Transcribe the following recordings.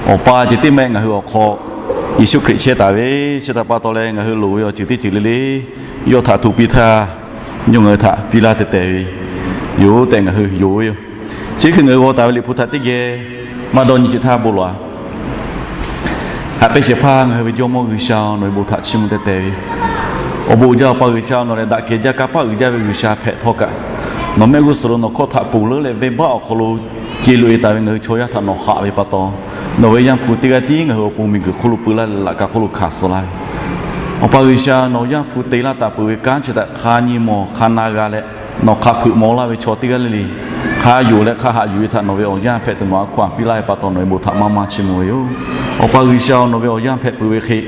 Awˬ pa ceh tiˉ mehˆ ngaˬ hui awˬ hk'aw Yeˍsuˆ Hkriꞈ chehˇ taˍ ve, chi htaꞈ pa taw leh ngaˬ hui loˍ ve awˬ ceuˬ teˇ ceuˬ le le yawˇ htaꞈ hto piˇ htaˇ, yawˇ ngaˬ hui htaꞈ piˇ laˇ teh teh ve yoˬ tehꞈ ngaˬ hui yonˍ ve yoˬ. Chi hk'e ngaˬ hui g'aw taˍ ve Liꞈ hpu htaꞈ teˇ geh maˇ dawˇ nyi chi htaˇ bon lawˬ-a. Haꞈ pehnˇ shehˍ hpaˇ ngaˬ hui ve Jawˇmawˇ G'uiˬsha, nawˬ ve bon htaꞈ chiˇ mvuh teh teh ve yoˬ. Awˬ bon uiˍ jaˇ Awˬ pa G'uiˬsha, nawˬ lehˬ daꞈ kehˬ jaˇ, kanˇ paˆ uiˍ jaˇ ve G'uiˬsha hpehꞈ htawˇ kaꞈ, nawˬ mehˆ g'uˇ suhˍ lo nawˬ hkawˇ htaꞈ ponˬ leuˉ leh venˇbaˆ awˬ hk'aw lo ce loꞈ-e taˍ ve ngaˬ hui chaw yaˇ htaꞈ nawˬ haꞈ ve pa taw, nawˬ ve Yaˇ hpu teˇ g'aˇ tiˉ ngaˬ hui awˬ pon miˬguiˬ hk'oˆ lo peu laˇ leh laꞈ ka hk'oˆ lo hkanˍ suh laˇ ve Awˬ pa G'uiˬsha, nawˬ Yaˇ hpu te laˇ taˍ peuˬ ve kanˉ chi htaꞈ hk'a nyi mawˬ hk'a na g'a leh, nawˬ hk'a hpeuꞈ maw laˇ ve chaw teˇ g'aˇ le le hk'a yonˍ leh hk'a haꞈ yuˬ ve htaꞈ nawˬ ve awˬ yanˇ hpehꞈ tuˬ nawˬ a hkaw-anˬ piˇ laˇ ve pa taw nawˬ ve bon htaꞈ maˇ maˇ chiˇ mvuh ve yoˬ. Awˬ pa G'uiˬsha-oˬ, nawˬ ve awˬ yanˇ hpehꞈ peuˬ ve hk'e,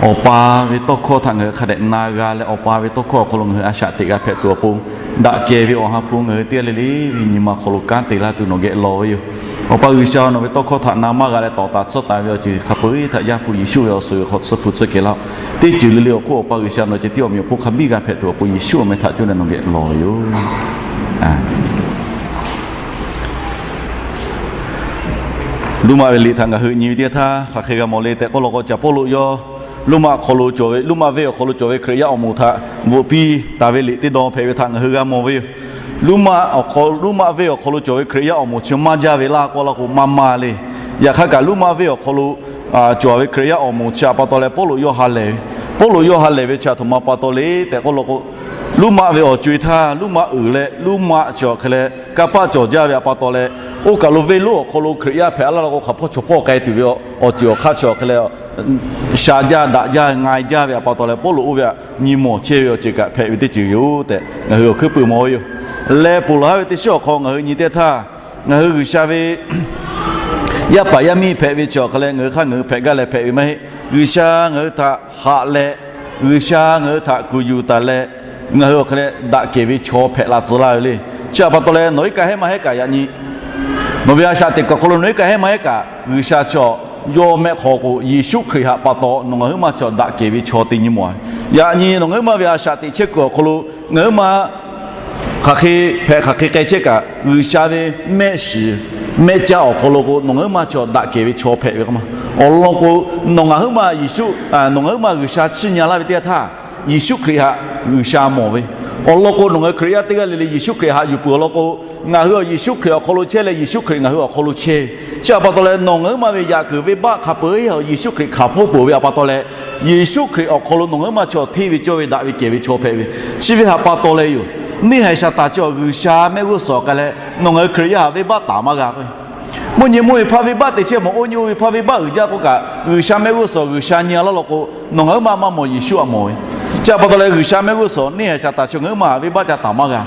Awˬ pa ve tawˇ hkawˇ htaꞈ ngaˬ hui hk'a dehꞈ na g'a leh, Awˬ pa ve tawˇ hkawˇ awˬ hk'aw lo ngaˬ hui a shaꞈ teꞈ g'a hpehꞈ tuˬ awˬ pon, daꞈ kehˬ ve Awˬ ha hpu ngaˬ hui teˇ g'aˇ le le ve nyi ma awˬ hk'aw lo kanˉ te laˇ tuˬ nawˬ geh lawˬ ve yoˬ. Awˬ pa G'uiˬsha, nawˬ ve tawˇ hkawˇ htaꞈ na maˇ g'a leh tawˍ taˍ tsuhˇ taˍ ve awˬ ceuˬ hk'a peu-eˬ htaꞈ Yaˇ hpu Yeˍsuˆ ve awˬ suhˍ hk'aw tsuhˇ hpu tsuhˇ kehˬ laˇ-oˆ. Teˇ ceuˬ le le awˬ hk'oˆ Awˬ pa G'uiˬsha, nawˬ ceh tiˉ awˬ meꞈ awˬ hponˇ hk'a biˇ g'a hpehꞈ tuˬ awˬ pon Yeˍsuˆ awˬ meh htaꞈ cuˇ leh nawˬ geh lawˬ ve yoˬ. Roˉmaꞈ ve liꞈ htaꞈ ngaˬ hui nyi ve teˇ yanˇ htaˇ hk'aˬ hk'e g'a mawˬ le tehꞈ k'oˆ law k'o, Caˍ Pawˇluꞈ yawˇ Roˉmaꞈ hk'aw lo cawˬ ve, Roˉmaꞈ venˇ awˬ hk'aw lo cawˬ ve Hkriꞈ yaˇ awˬ moˍ htaꞈ bvuhꞈ piˇ taˍ ve liꞈ teˇ dawˇ hpehꞈ ve htaꞈ ngaˬ hui g'a mawˬ ve yoˬ. Roˉmaꞈ awˬ hk'aw, Roˉmaꞈ venˇ awˬ hk'aw lo cawˬ ve Hkriꞈ yaˇ awˬ moˍ chi maˇ jaˇ ve laˇ k'oˆ law k'o, maˇ maˇ le. Yaꞈ hk'aˇ kaꞈ Roˉmaꞈ venˇ awˬ hk'aw lo cawˬ ve Hkriꞈ yaˇ awˬ moˍ chi htaꞈ pa taw leh Pawˇluꞈ yawˇ ha lehˬ ve, Pawˇluꞈ yawˇ ha lehˬ ve chi htaꞈ htoꞈ ma pa taw le tehꞈ k'oˆ law k'o, Roˉmaꞈ ve awˬ co-e htaˇ Roˉmaꞈ uiˍ leh Roˉmaꞈ chi awˬ hk'e leh kanˇ paˆ cawˬ jaˇ ve htaꞈ pa taw leh, oˇ kaˬ lo venˇ lonˉ awˬ hk'aw lo Hkriꞈ yaˇ hpehꞈ laˇ law k'o, hk'aˬ hpawˇ chawˬ hpawˇ k'ai tuˬ ve awˬ ceuˬ awˬ hk'aˇ chi awˬ hk'e leh sha jaˇ daꞈ jaˇ nga-e jaˇ ve htaꞈ pa taw leh, Pawˇluꞈ oˇ ve htaꞈ nyi mawˬ chehˇ ve awˬ ceuˬ kaꞈ hpehꞈ ve teˇ ceuˬ yoˬ tehꞈ ngaˬ hui awˬ hkuiˉ puiˍ mawˬ ve yoˬ. Leh ponˬ laˬ haˉ ve teˇ shiˉ awˬ hk'aw ngaˬ hui nyi teˇ htaˇ, ngaˬ hui G'uiˬsha ve yaˇ paˍ yaˇ miˇ hpehꞈ ve chi awˬ hk'e leh ngaˬ hui hk'aˇ ngaˬ hui hpehꞈ gaˇ leh hpehꞈ ve maˇ heˆ. G'uiˬsha ngaˬ hui htaꞈ haꞈ leh, G'uiˬsha ngaˬ hui htaꞈ kuˬ yuˬ taˍ leh, ngaˬ hui awˬ hk'e leh daꞈ kehˬ ve chaw hpehꞈ la tcuh laˇ ve le. Chi htaꞈ pa taw leh nawˬ iˉ kaˆ heˉ maˇ heˉ kaꞈ yaꞈ nyi, nawˬ ve a shaꞈ teꞈ kuˬ awˬ hk'aw lo nawˬ iˉ kaˆ heˉ maˇ heˉ kaꞈ, G'uiˬsha chi awˬ yawˇ mehˆ hk'aw k'o, Yeˍsuˆ Hkriꞈ htaꞈ pa taw nawˬ ngaˬ huiˉ maˇ chi awˬ daꞈ kehˬ ve chaw te nyi mawˬ. Yaꞈ nyi nawˬ ngaˬ huiˉ maˇ ve a shaꞈ teꞈ chehˇ kuiˬ awˬ hk'aw lo ngaˬ huiˉ maˇ hk'aˬ hk'e hpehꞈ hk'aˬ hk'e k'ai chehˇ kaꞈ, G'uiˬsha ve mehˆ shiˍ mehˆ caˇ awˬ hk'aw lo k'o, nawˬ ngaˬ huiˉ maˇ chi awˬ daꞈ kehˬ ve chaw hpehꞈ ve k'o ma. Awˬ lawn k'o, nawˬ ngaˬ huiˉ maˇ Yeˍsuˆ, nawˬ ngaˬ huiˉ maˇ G'uiˬsha chiˇ nyi laˇ ve teˇ yanˇ htaˇ, Yeˍsuˆ Hkriꞈ htaꞈ G'uiˬsha mawˬ ve. Awˬ lawn k'o, nawˬ ngaˬ hui Hkriꞈ yaˇ teˇ g'aˇ le le Yeˍsuˆ Hkriꞈ htaꞈ yuˬ peuˬ awˬ lawn k'o, ngaˬ hui awˬ Yeˍsuˆ Hkriꞈ awˬ hk'aw lo chehˇ leh Yeˍsuˆ Hkriꞈ ngaˬ hui awˬ hk'aw lo chehˇ ve. Chi htaꞈ pa taw leh nawˬ ngaˬ huiˉ maˇ ve yaꞈ kuiˬ venˇbaˆ hk'a peu-eˬ Yeˍsuˆ Hkriꞈ hkanˍ pfuhˇ peuˬ ve htaꞈ pa taw leh, Yeˍsuˆ Hkriꞈ awˬ hk'aw lo nawˬ ngaˬ huiˉ maˇ chi awˬ hteˇ ve cawˇ ve daꞈ ve kehˬ ve chaw hpehꞈ ve. Chi ve htaꞈ pa taw leh yoˬ. Neˇ haiˬ Saˍtanˍ chi awˬ G'uiˬsha mehˆ g'uˇ suhˍ k'ai leh nawˬ ngaˬ hui Hkriꞈ yaˇ htaꞈ venˇbaˆ taˍ maˇ g'a k'o, mvuhˇ nyi mvuhˇ ve hpaˇ venˇbaˆ te chehˇ mawˬ, oˇ nyi oˇ ve hpaˇ venˇbaˆ uiˍ jaˇ k'oˆ kaꞈ, G'uiˬsha mehˆ g'uˇ suhˍ G'uiˬsha nyi laˇ law k'o, nawˬ ngaˬ huiˉ maˇ maˇ mawˬ, Yeˍsuˆ htaꞈ mawˬ ve. Chi htaꞈ pa taw leh G'uiˬsha mehˆ g'uˇ suhˍ neˇ haiˬ Saˍtanˍ chi ngaˬ huiˉ maˇ venˇbaˆ ca taˍ maˇ g'a.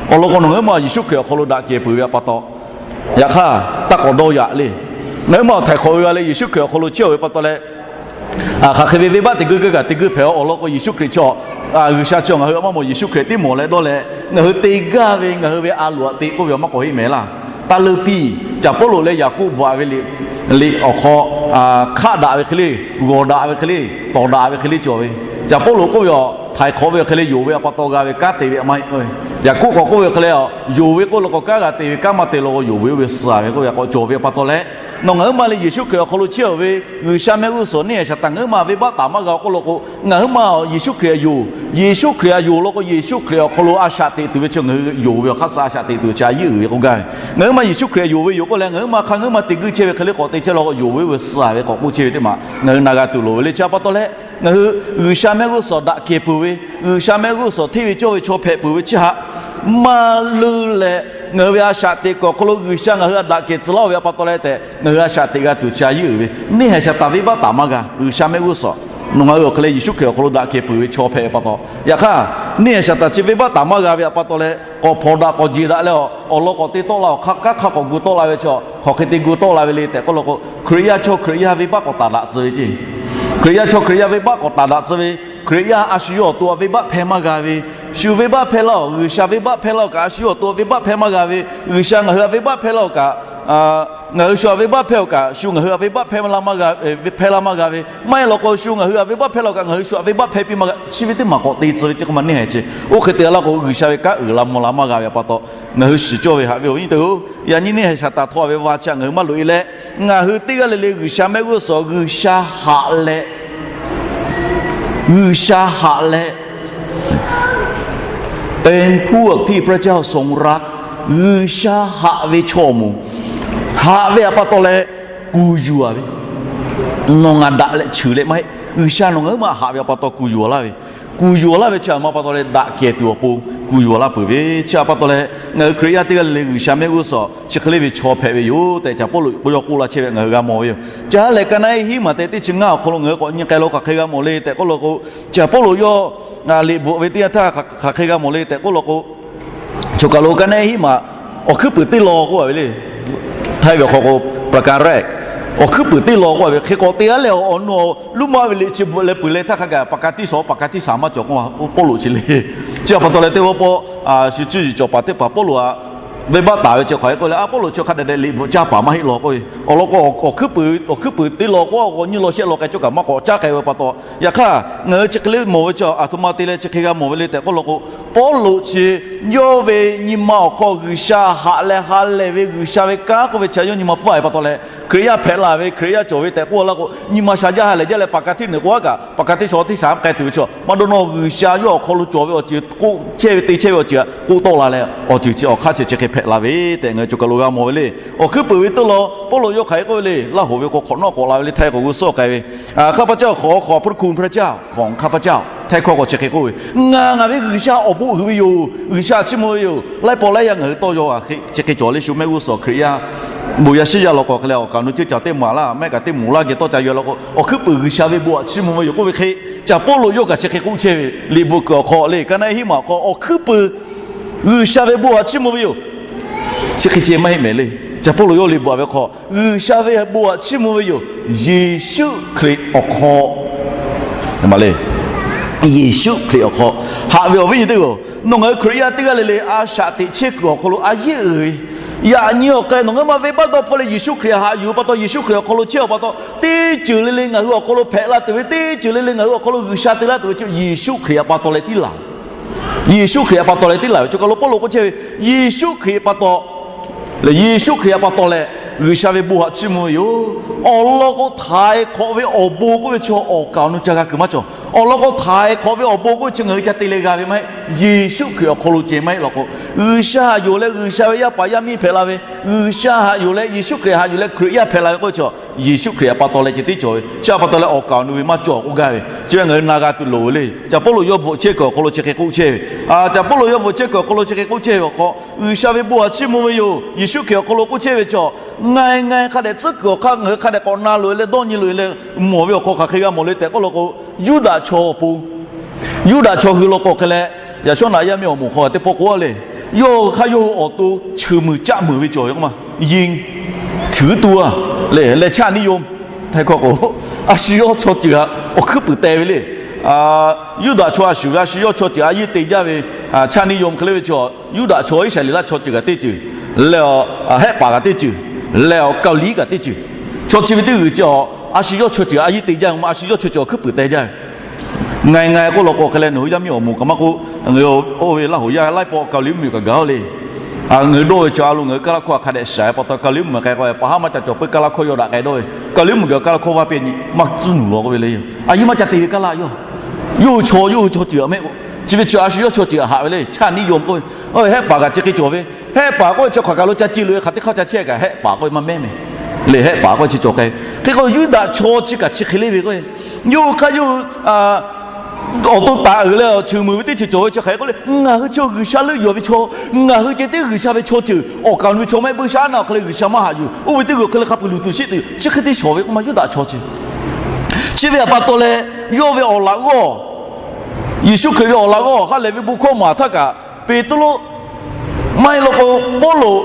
Awˬ lawn k'o, nawˬ ngaˬ huiˉ maˇ Yeˍsuˆ Hkriꞈ awˬ hk'aw lo daꞈ kehˬ peuˬ ve htaꞈ pa taw, yaꞈ hk'aˇ taˇ k'awꞈ dawˇ yaꞈ le. Ngaˬ huiˉ maˇ awˬ htaiˍ hk'awꞈ ve g'a leh Yeˍsuˆ Hkriꞈ awˬ hk'aw lo chehˇ-oˬ ve pa taw leh, hk'aˬ hk'e ve venˇbaˆ te guˇ gaˇ kaꞈ te guˇ hpehꞈ-oˬ. Awˬ lawn k'o, Yeˍsuˆ Hkriꞈ chi, G'uiˬsha chi ngaˬ hui a maˇ mawˬ, Yeˍsuˆ Hkriꞈ tiˉ mawˬ leh dawˇ leh ngaˬ hui te gaˇ ve ngaˬ hui ve a loˍ htaꞈ te k'oˆ ve awˬ maˇ k'awꞈ heˆ mehˍ laˇ. Taˇ leuˇ piˇ. Caˍ Pawˇluꞈ leh Yaˍkoˆ bvuhꞈ-a ve liꞈ awˬ hk'aw, hk'aˆ daꞈ ve hk'e le, g'awˬ daꞈ ve hk'e le, tawˍ daꞈ ve hk'e le cawˬ ve. Caˍ Pawˇluꞈ k'oˆ ve, htaiˍ hk'awꞈ ve awˬ hk'e leh yonˍ ve htaꞈ pa taw g'a ve kanˉ te ve a maˇ heˆ. Yaˍkoˆ k'awꞈ k'oˆ ve awˬ hk'e leh, yonˍ ve k'oˆ law k'o kanˉ g'a te ve, kanˉ maˇ te law k'o yonˍ ve oˇ ve suh-a ve k'oˆ ve k'awꞈ cawˬ ve htaꞈ pa taw leh, nawˬ ngaˬ huiˉ maˇ leh Yeˍsuˆ Hkriꞈ awˬ hk'aw lo chehˇ-oˬ ve G'uiˬsha mehˆ g'uˇ suhˍ neˇ haiˬ Saˍtanˍ ngaˬ huiˉ maˇ venˇbaˆ taˍ maˇ g'a k'oˆ law k'o, ngaˬ huiˉ maˇ Yeˍsuˆ Hkriꞈ htaꞈ yonˍ, Yeˍsuˆ Hkriꞈ htaꞈ yonˍ law k'o, Yeˍsuˆ Hkriꞈ awˬ hk'aw lo a shaꞈ teꞈ tuˬ ve chi ngaˬ hui yonˍ ve awˬ hk'aˇ suh a shaꞈ teꞈ tuˬ ve chi a yiˉ uiˍ ve k'oˆ gaˇ ve. Ngaˬ huiˉ maˇ Yeˍsuˆ Hkriꞈ htaꞈ yonˍ ve yoˬ k'oˆ leh, ngaˬ huiˉ maˇ hk'a ngaˬ huiˉ maˇ te guˇ chehˇ ve hk'e le k'awꞈ te chehˇ law k'o yonˍ ve oˇ ve suh-a ve k'awꞈ k'oˆ chehˇ ve teˇ maˬ ngaˬ hui na g'a tuˬ loˍ ve le. Chi htaꞈ pa taw leh, ngaˬ hui G'uiˬsha mehˆ g'uˇ suhˍ daꞈ kehˬ peuˬ ve, G'uiˬsha mehˆ g'uˇ suhˍ hteˇ ve cawˇ ve chaw hpehꞈ peuˬ ve chi htaꞈ maˇ leuˇ leh, ngaˬ hui ve a shaꞈ teꞈ kuiˬ awˬ hk'aw lo G'uiˬsha ngaˬ hui htaꞈ daꞈ kehˬ tcuh laˇ-oˬ ve htaꞈ pa taw leh tehꞈ, ngaˬ hui a shaꞈ teꞈ g'a tuˬ chi a yiˉ uiˍ ve. Neˇ haiˬ Saˍtanˍ venˇbaˆ taˍ maˇ g'a. G'uiˬsha mehˆ g'uˇ suhˍ nawˬ ngaˬ hui awˬ hk'e leh Yeˍsuˆ Hkriꞈ awˬ hk'aw lo daꞈ kehˬ peuˬ ve chaw hpehꞈ ve pa taw, yaꞈ hk'aˇ neˇ haiˬ Saˍtanˍ chi venˇbaˆ taˍ maˇ g'a ve htaꞈ pa taw leh, k'awꞈ hpawnˬ daꞈ k'awꞈ jeˬ daꞈ leh, awˬ lawn k'awꞈ te tawˆ la, awˬ hk'aˇ kanˉ hk'aˇ k'awꞈ gu tawˆ la ve chi, hk'aˬ hk'e te gu tawˆ la ve le tehꞈ k'oˆ law k'o, Hkriꞈ yaˇ chaw Hkriꞈ yaˇ venˇbaˆ k'awꞈ taˍ daꞈ tcuh ve ceˇ. Hkriꞈ yaˇ chaw Hkriꞈ yaˇ venˇbaˆ k'awꞈ taˍ daꞈ tcuh ve, Hkriꞈ yaˇ a shu yawˇ awˬ to venˇbaˆ hpehˇ maˇ g'a ve, shu venˇbaˆ hpehˇ laˇ-oˬ, G'uiˬsha venˇbaˆ hpehˇ laˇ-oˬ kaꞈ a shu yawˇ awˬ to venˇbaˆ hpehˇ maˇ g'a ve, G'uiˬsha ngaˬ hui htaꞈ venˇbaˆ hpehˇ laˇ-oˬ kaꞈ ngaˬ hui shu htaꞈ venˇbaˆ hpehˇ-oˬ kaꞈ, shu ngaˬ hui htaꞈ venˇbaˆ hpehˇ la maˇ g'a, hpehˇ la maˇ g'a ve maˇ heˆ law k'o, shu ngaˬ hui htaꞈ venˇbaˆ hpehˇ la-oˬ kaꞈ, ngaˬ hui shu htaꞈ venˇbaˆ hpehˇ piˇ maˇ g'a. Chi ve teˇ maˬ k'awꞈ te tcuh ve teˇ k'oˆ maˇ neˇ haiˬ chi. Oˇ hk'e te la k'o, G'uiˬsha ve kanˉ uiˍ la mvuh la maˇ g'a ve a pa taw, ngaˬ hui shiˍ cawˇ ve haꞈ ve awˬ viˉ nyi teˇ-oˬ, yaꞈ nyi neˇ haiˬ Saˍtanˍ htaꞈ htaw ve vaˇ chi htaꞈ ngaˬ hui maˇ loꞈ-e leh, ngaˬ hui teˇ g'aˇ le le G'uiˬsha mehˆ g'uˇ suhˍ G'uiˬsha haꞈ leh, G'uiˬsha haꞈ leh, เป็นผู้ที่พระเจ้าทรงรัก, G'uiˬsha haꞈ ve chaw moˍ, haꞈ ve a pa taw leh kuˬ yuˬ-a ve, nawˬ ngaˬ daꞈ leh cheuˬ leh maˇ heˆ. G'uiˬsha nawˬ ngaˬ huiˉ maˬ haꞈ ve a pa taw kuˬ yuˬ-a laˇ ve, kuˬ yuˬ-a laˇ ve chi a ma pa taw leh daꞈ kehˬ tuˬ awˬ pon kuˬ yuˬ-a laˇ peuˬ ve chi a pa taw leh, ngaˬ hui Hkriꞈ yaˇ teˇ g'aˇ le le G'uiˬsha mehˆ g'uˇ suhˍ chi hk'e le ve chaw hpehꞈ ve yoˬ tehꞈ, Caˍ Pawˇluꞈ k'o yawˇ k'oˆ la chehˇ ve ngaˬ hui g'a mawˬ ve yoˬ. Caˇ lehˬ, ka naˆ eˇ hiˉ maˬ tehꞈ teˇ chi ngaˇ awˬ hk'aw lo ngaˬ hui k'awꞈ nyi k'ai lo hk'aˬ hk'e g'a mawˬ le tehꞈ k'oˆ law k'o, Caˍ Pawˇluꞈ yawˇ liꞈ bvuhꞈ ve teˇ yanˇ htaˇ hk'aˬ hk'e g'a mawˬ le tehꞈ k'oˆ law k'o, choˬ kaˬ lo ka naˆ eˇ hiˉ maˬ awˬ hkuiˉ puiˍ teˇ law k'oˆ a ve le. Htaiˇ ve awˬ hk'aw k'o, ประการแรก, awˬ hkuiˉ puiˍ teˇ law k'oˆ a ve hk'e k'awꞈ te a leh, awˬ nu awˬ luˇ maˇ ve liꞈ chi bvuhꞈ leh peuˬ leh htaˇ hk'a gaˬ ประการที่สอง, ประการที่สาม maˇ cawˬ k'oˆ a, Pawˇluꞈ chi le. Chi a pa taw leh teˇ g'aˇ pawˆ shu cuˇ yiˍ cawˬ paˍ teˇ hpaˍ Pawˇluꞈ htaꞈ venˇbaˆ taˍ ve chi hk'aˬ hk'e k'oˆ leh, a Pawˇluꞈ chi hk'a dehꞈ dehꞈ liꞈ bvuhꞈ caˇ paˍ maˇ heˆ law k'oˆ ve. Awˬ lawn k'o, awˬ hkuiˉ puiˍ, awˬ hkuiˉ puiˍ teˇ law k'oˆ a k'o, nyiˇ law shehˆ law k'ai cawˇ kaꞈ maˇ k'awꞈ caˉ k'ai ve pa taw, yaꞈ hk'aˇ ngaˬ hui chi hk'e le mawˬ ve chi aˬ htoꞈ ma te leh chi hk'e g'a mawˬ ve le tehꞈ k'oˆ law k'o, Pawˇluꞈ chi yawˇ ve nyi ma awˬ hk'aw G'uiˬsha haꞈ leh ha lehˬ ve G'uiˬsha ve kanˉ k'oˆ ve chi yawˇ nyi ma pfuhˇ ve pa taw leh, Hkriꞈ yaˇ hpehꞈ la ve, Hkriꞈ yaˇ cawˬ ve tehꞈ k'oˆ laˇ k'o, nyi ma sha jaˇ ha lehˬ jaˇ leh ประการที่หนึ่ง k'oˆ a kaꞈ ประการที่สอง ที่สาม k'ai tuˬ ve chi, maˇ dawˇ nawˇ G'uiˬsha yawˇ awˬ hk'aw lo cawˬ ve awˬ ceuˬ k'oˆ chehˇ ve te chehˇ ve awˬ ceuˬ htaꞈ k'oˆ tawˆ la leh, awˬ ceuˬ chi awˬ hk'aˇ chi chi hk'e hpehꞈ la ve tehꞈ ngaˬ hui choˬ kaˬ lo g'a mawˬ ve le. Awˬ hkuiˉ puiˍ ve teˇ law Pawˇluꞈ yawˇ hk'aˬ hk'e k'oˆ ve le. Laˇ hoꞈ ve k'o hk'awꞈ nawˉ k'awꞈ la ve le, htaiˇ k'awꞈ g'uˇ suhˉ k'ai ve, ข้าพเจ้าขอขอบพระคุณพระเจ้าของข้าพเจ้า htaiˇ hkawˇ k'awꞈ chi hk'e k'oˆ ve, Ngaˬ ngaˬ ve G'uiˬsha awˬ bon uiˍ ve yoˬ. G'uiˬsha chiˇ mvuh ve yoˬ. Laiˉ pawˆ laiˉ yaˇ ngaˬ hui tawˇ yaw a hk'e chi hk'e cawˬ le. Shu mehˆ g'uˇ suhˍ Hkriꞈ yaˇ bon yaˇ shiˉ yaˇ law k'o hk'e leh, awˬ kaˍ awˬ nu ceuˇ caˬ teˇ maˍ laˇ, mehˆ kaꞈ teˇ moˍ laˇ geh tawˇ ca yaw law k'o, awˬ hkuiˉ puiˍ G'uiˬsha ve bon htaꞈ chiˇ mvuh ve yoˬ k'oˆ ve hk'e, Caˍ Pawˇluꞈ yawˇ kaꞈ chi hk'e k'oˆ chehˇ ve. Liꞈ bvuhꞈ kuiˬ awˬ hk'aw le, ka naˆ eˇ hiˉ maˬ awˬ hk'aw awˬ hkuiˉ puiˍ G'uiˬsha ve bon htaꞈ chiˇ mvuh ve yoˬ. Chi hk'e ceh maˇ heˆ mehˍ le. Caˍ Pawˇluꞈ yawˇ liꞈ bvuhꞈ ve hk'aw G'uiˬsha ve bon htaꞈ chiˇ mvuh ve yoˬ. Yeˍsuˆ Hkriꞈ awˬ hk'aw, le, Yeˍsuˆ Hkriꞈ awˬ hk'aw haꞈ ve awˬ viˉ nyi teˇ hpaˍ-oˬ, nawˬ ngaˬ hui Hkriꞈ yaˇ teˇ g'aˇ le le a shaꞈ teꞈ chehˇ kuiˬ awˬ hk'aw lo a yeˇ uiˍ ve, yaꞈ nyi awˬ k'ai nawˬ ngaˬ hui maˇ venˇbaˆ dawˇ hpfuhˇ leh Yeˍsuˆ Hkriꞈ htaꞈ haꞈ yuˬ pa taw, Yeˍsuˆ Hkriꞈ awˬ hk'aw lo chehˇ awˬ pa taw, teˇ ceuˬ le le ngaˬ hui awˬ hk'aw lo hpehꞈ la tuˬ ve, teˇ ceuˬ le le ngaˬ hui awˬ hk'aw lo G'uiˬsha te laˇ tuˬ ve chi Yeˍsuˆ Hkriꞈ a pa taw leh tiˉ laˬ Yeˍsuˆ Hkriꞈ a pa taw leh tiˉ laˬ ve. Choˬ kaˬ lo Pawˇluꞈ k'oˆ chehˇ ve, Yeˍsuˆ Hkriꞈ pa taw leh, Yeˍsuˆ Hkriꞈ a pa taw leh G'uiˬsha ve bon htaꞈ chiˇ mvuh ve yoˬ. Awˬ lawn k'o, htaiˍ hk'awꞈ ve awˬ bon k'oˆ ve chi awˬ kaˍ awˬ nu ca g'a kuiˬ maˇ cawˬ. Awˬ lawn k'o, htaiˍ hk'awꞈ ve awˬ bon k'oˆ ve chi ngaˬ hui ca te leh g'a ve maˇ heˆ. Yeˍsuˆ Hkriꞈ awˬ hk'aw lo ceh maˇ heˆ law k'o, G'uiˬsha haꞈ yuˬ leh G'uiˬsha ve yaˇ paˍ yaˇ miˇ hpehꞈ la ve, G'uiˬsha haꞈ yuˬ leh Yeˍsuˆ Hkriꞈ haꞈ yuˬ leh Hkriꞈ yaˇ hpehꞈ la ve k'oˆ ve chi Yeˍsuˆ Hkriꞈ a pa taw leh ceh tiˉ cawˬ ve. Chi a pa taw leh awˬ kaˍ awˬ nu ve maˇ cawˬ k'oˆ gaˇ ve. Chi ve ngaˬ hui na g'a tuˬ loˍ ve le. Caˍ Pawˇluꞈ yawˇ bvuhꞈ chehˇ kuiˬ awˬ hk'aw lo chi hk'e k'oˆ chehˇ ve. Caˍ Pawˇluꞈ yawˇ bvuhꞈ chehˇ kuiˬ awˬ hk'aw lo chi hk'e k'oˆ chehˇ ve awˬ hk'aw, G'uiˬsha ve bon htaꞈ chiˇ mvuh ve yoˬ. Yeˍsuˆ Hkriꞈ awˬ hk'aw lo k'oˆ chehˇ ve chi, ngaˬ ngaˬ hk'a dehꞈ tcuhˉ kuiˬ awˬ hk'aˇ ngaˬ hui hk'a dehꞈ k'awꞈ na loꞈ-e leh dawˇ nyi loꞈ-e leh mawˬ ve awˬ hk'aw hk'aˬ hk'e g'a mawˬ le tehꞈ k'oˆ law k'o, Yuˇdaꞈ chaw awˬ pon, Yuˇdaꞈ chaw hui law k'o hk'e leh, yaꞈ shawˉ naꞈ yaˇ miˇ awˬ moˍ hk'aw teˇ pawˆ k'oˆ a le, yawˇ hui hk'aˇ yawˇ hui awˬ to cheuˬ muiˬ caˆ muiˬ ve cawˬ ve k'o ma, yinˇ, htuiˍ tuˬ a le, leh ชาตินิยม htaiˇ hkawˇ k'o, a shu yawˇ chaw ceuˬ htaꞈ awˬ hkuiˉ puiˍ teh ve le. Yuˇdaꞈ chaw a shu ve a shu yawˇ chaw ceuˬ a yeˇ te jaˇ ve, ชาตินิยม hk'e le ve chi, Yuˇdaꞈ chaw Iˉsaˍreˍlaˆ chaw ceuˬ kaꞈ teˇ ceuˬ, leh awˬ hehˆ paˍ kaꞈ teˇ ceuˬ, leh awˬ Kaoˍliˇ kaꞈ teˇ ceuˬ, chaw chi ve teˇ g'uiˬ chi a, a shu yawˇ chaw ceuˬ a yeˇ te jaˇ ve ma, a shu yawˇ chaw ceuˬ awˬ hkuiˉ puiˍ teh jaˇ ve. Ngaˬ ngaˬ k'oˆ law k'o hk'e leh, nawˬ hui yaˇ miˇ awˬ moˍ kaꞈ maˇ k'oˆ, ngaˬ hui oˇ ve Laˇ hoꞈ yaˇ laiˉ pawˆ Kaoˍliˇ mvuhˇmiˬ kaꞈ gaˬ-oˬ le. Ngaˬ hui dawˇ ve chi a lo ngaˬ hui Kaˇlaˇ hkawˇ htaꞈ hk'a dehꞈ shaˍ pa taw, Kaoˍliˇ mvuhˇmiˬ k'ai k'o, paˍ haˉ maˇ ca cawˬ peuˬ Kaˇlaˇ hkawˇ yaw daꞈ k'ai dawˇ ve. Kaoˍliˇ mvuhˇmiˬ gaˬ Kaˇlaˇ hkawˇ vaˇ piˇ nyi maˇ tcuhˉ nuˬ law k'oˆ ve le. A yeˇ maˇ ca te ve Kaˇlaˇ yawˇ, yawˇ hui chaw, yawˇ hui chaw ceuˬ a mehˆ k'o, chi ve chi a shu yawˇ chaw ceuˬ haꞈ ve le. ชาตินิยม k'oˆ ve, hehˆ paˍ kaꞈ chi hk'e cawˬ ve. Hehˆ paˍ k'oˆ ve chi hk'aˬ kaˬ lo ca ce loꞈ-e hk'aˬ teˇ hk'aˇ ca chehˇ kaꞈ hehˆ paˍ k'oˆ ve maˇ mehˉ mehˍ le. Hehˆ paˍ k'oˆ ve chi cawˬ k'ai. Hk'e k'o Yuˇdaꞈ chaw chi kaꞈ chi hk'e le ve k'o, yawˇ hui hk'aˇ yawˇ hui awˬ to taˍ uiˍ leh awˬ cheuˬ muiˬ ve teˇ ceuˬ cawˬ ve chi hk'aˬ hk'e k'oˆ le, ngaˬ hui chi G'uiˬsha leuˆ yuˬ ve chaw, ngaˬ hui ceh tiˉ G'uiˬsha ve chaw ceuˬ awˬ kaˍ awˬ nu ve chaw mehˆ buiˇ shaˉ naˆ awˬ hk'e leh G'uiˬsha maˇ haꞈ yuˬ. Oˇ ve teˇ g'uiˬ hk'e leh hk'a peuˬ luˬ tuˬ sheˆ tuˬ chi hk'e te shawˍ ve k'oˆ ma Yuˇdaꞈ chaw chi. Chi ve a pa taw leh, yawˇ ve awˬ laꞈ g'awˇ, Yeˍsuˆ Hkriꞈ ve awˬ laꞈ g'awˇ ha lehˬ ve bon hkawˇ maˍ htaˇ kaꞈ, Peˍtruˆ, maˇ heˆ law k'o Pawˇluꞈ,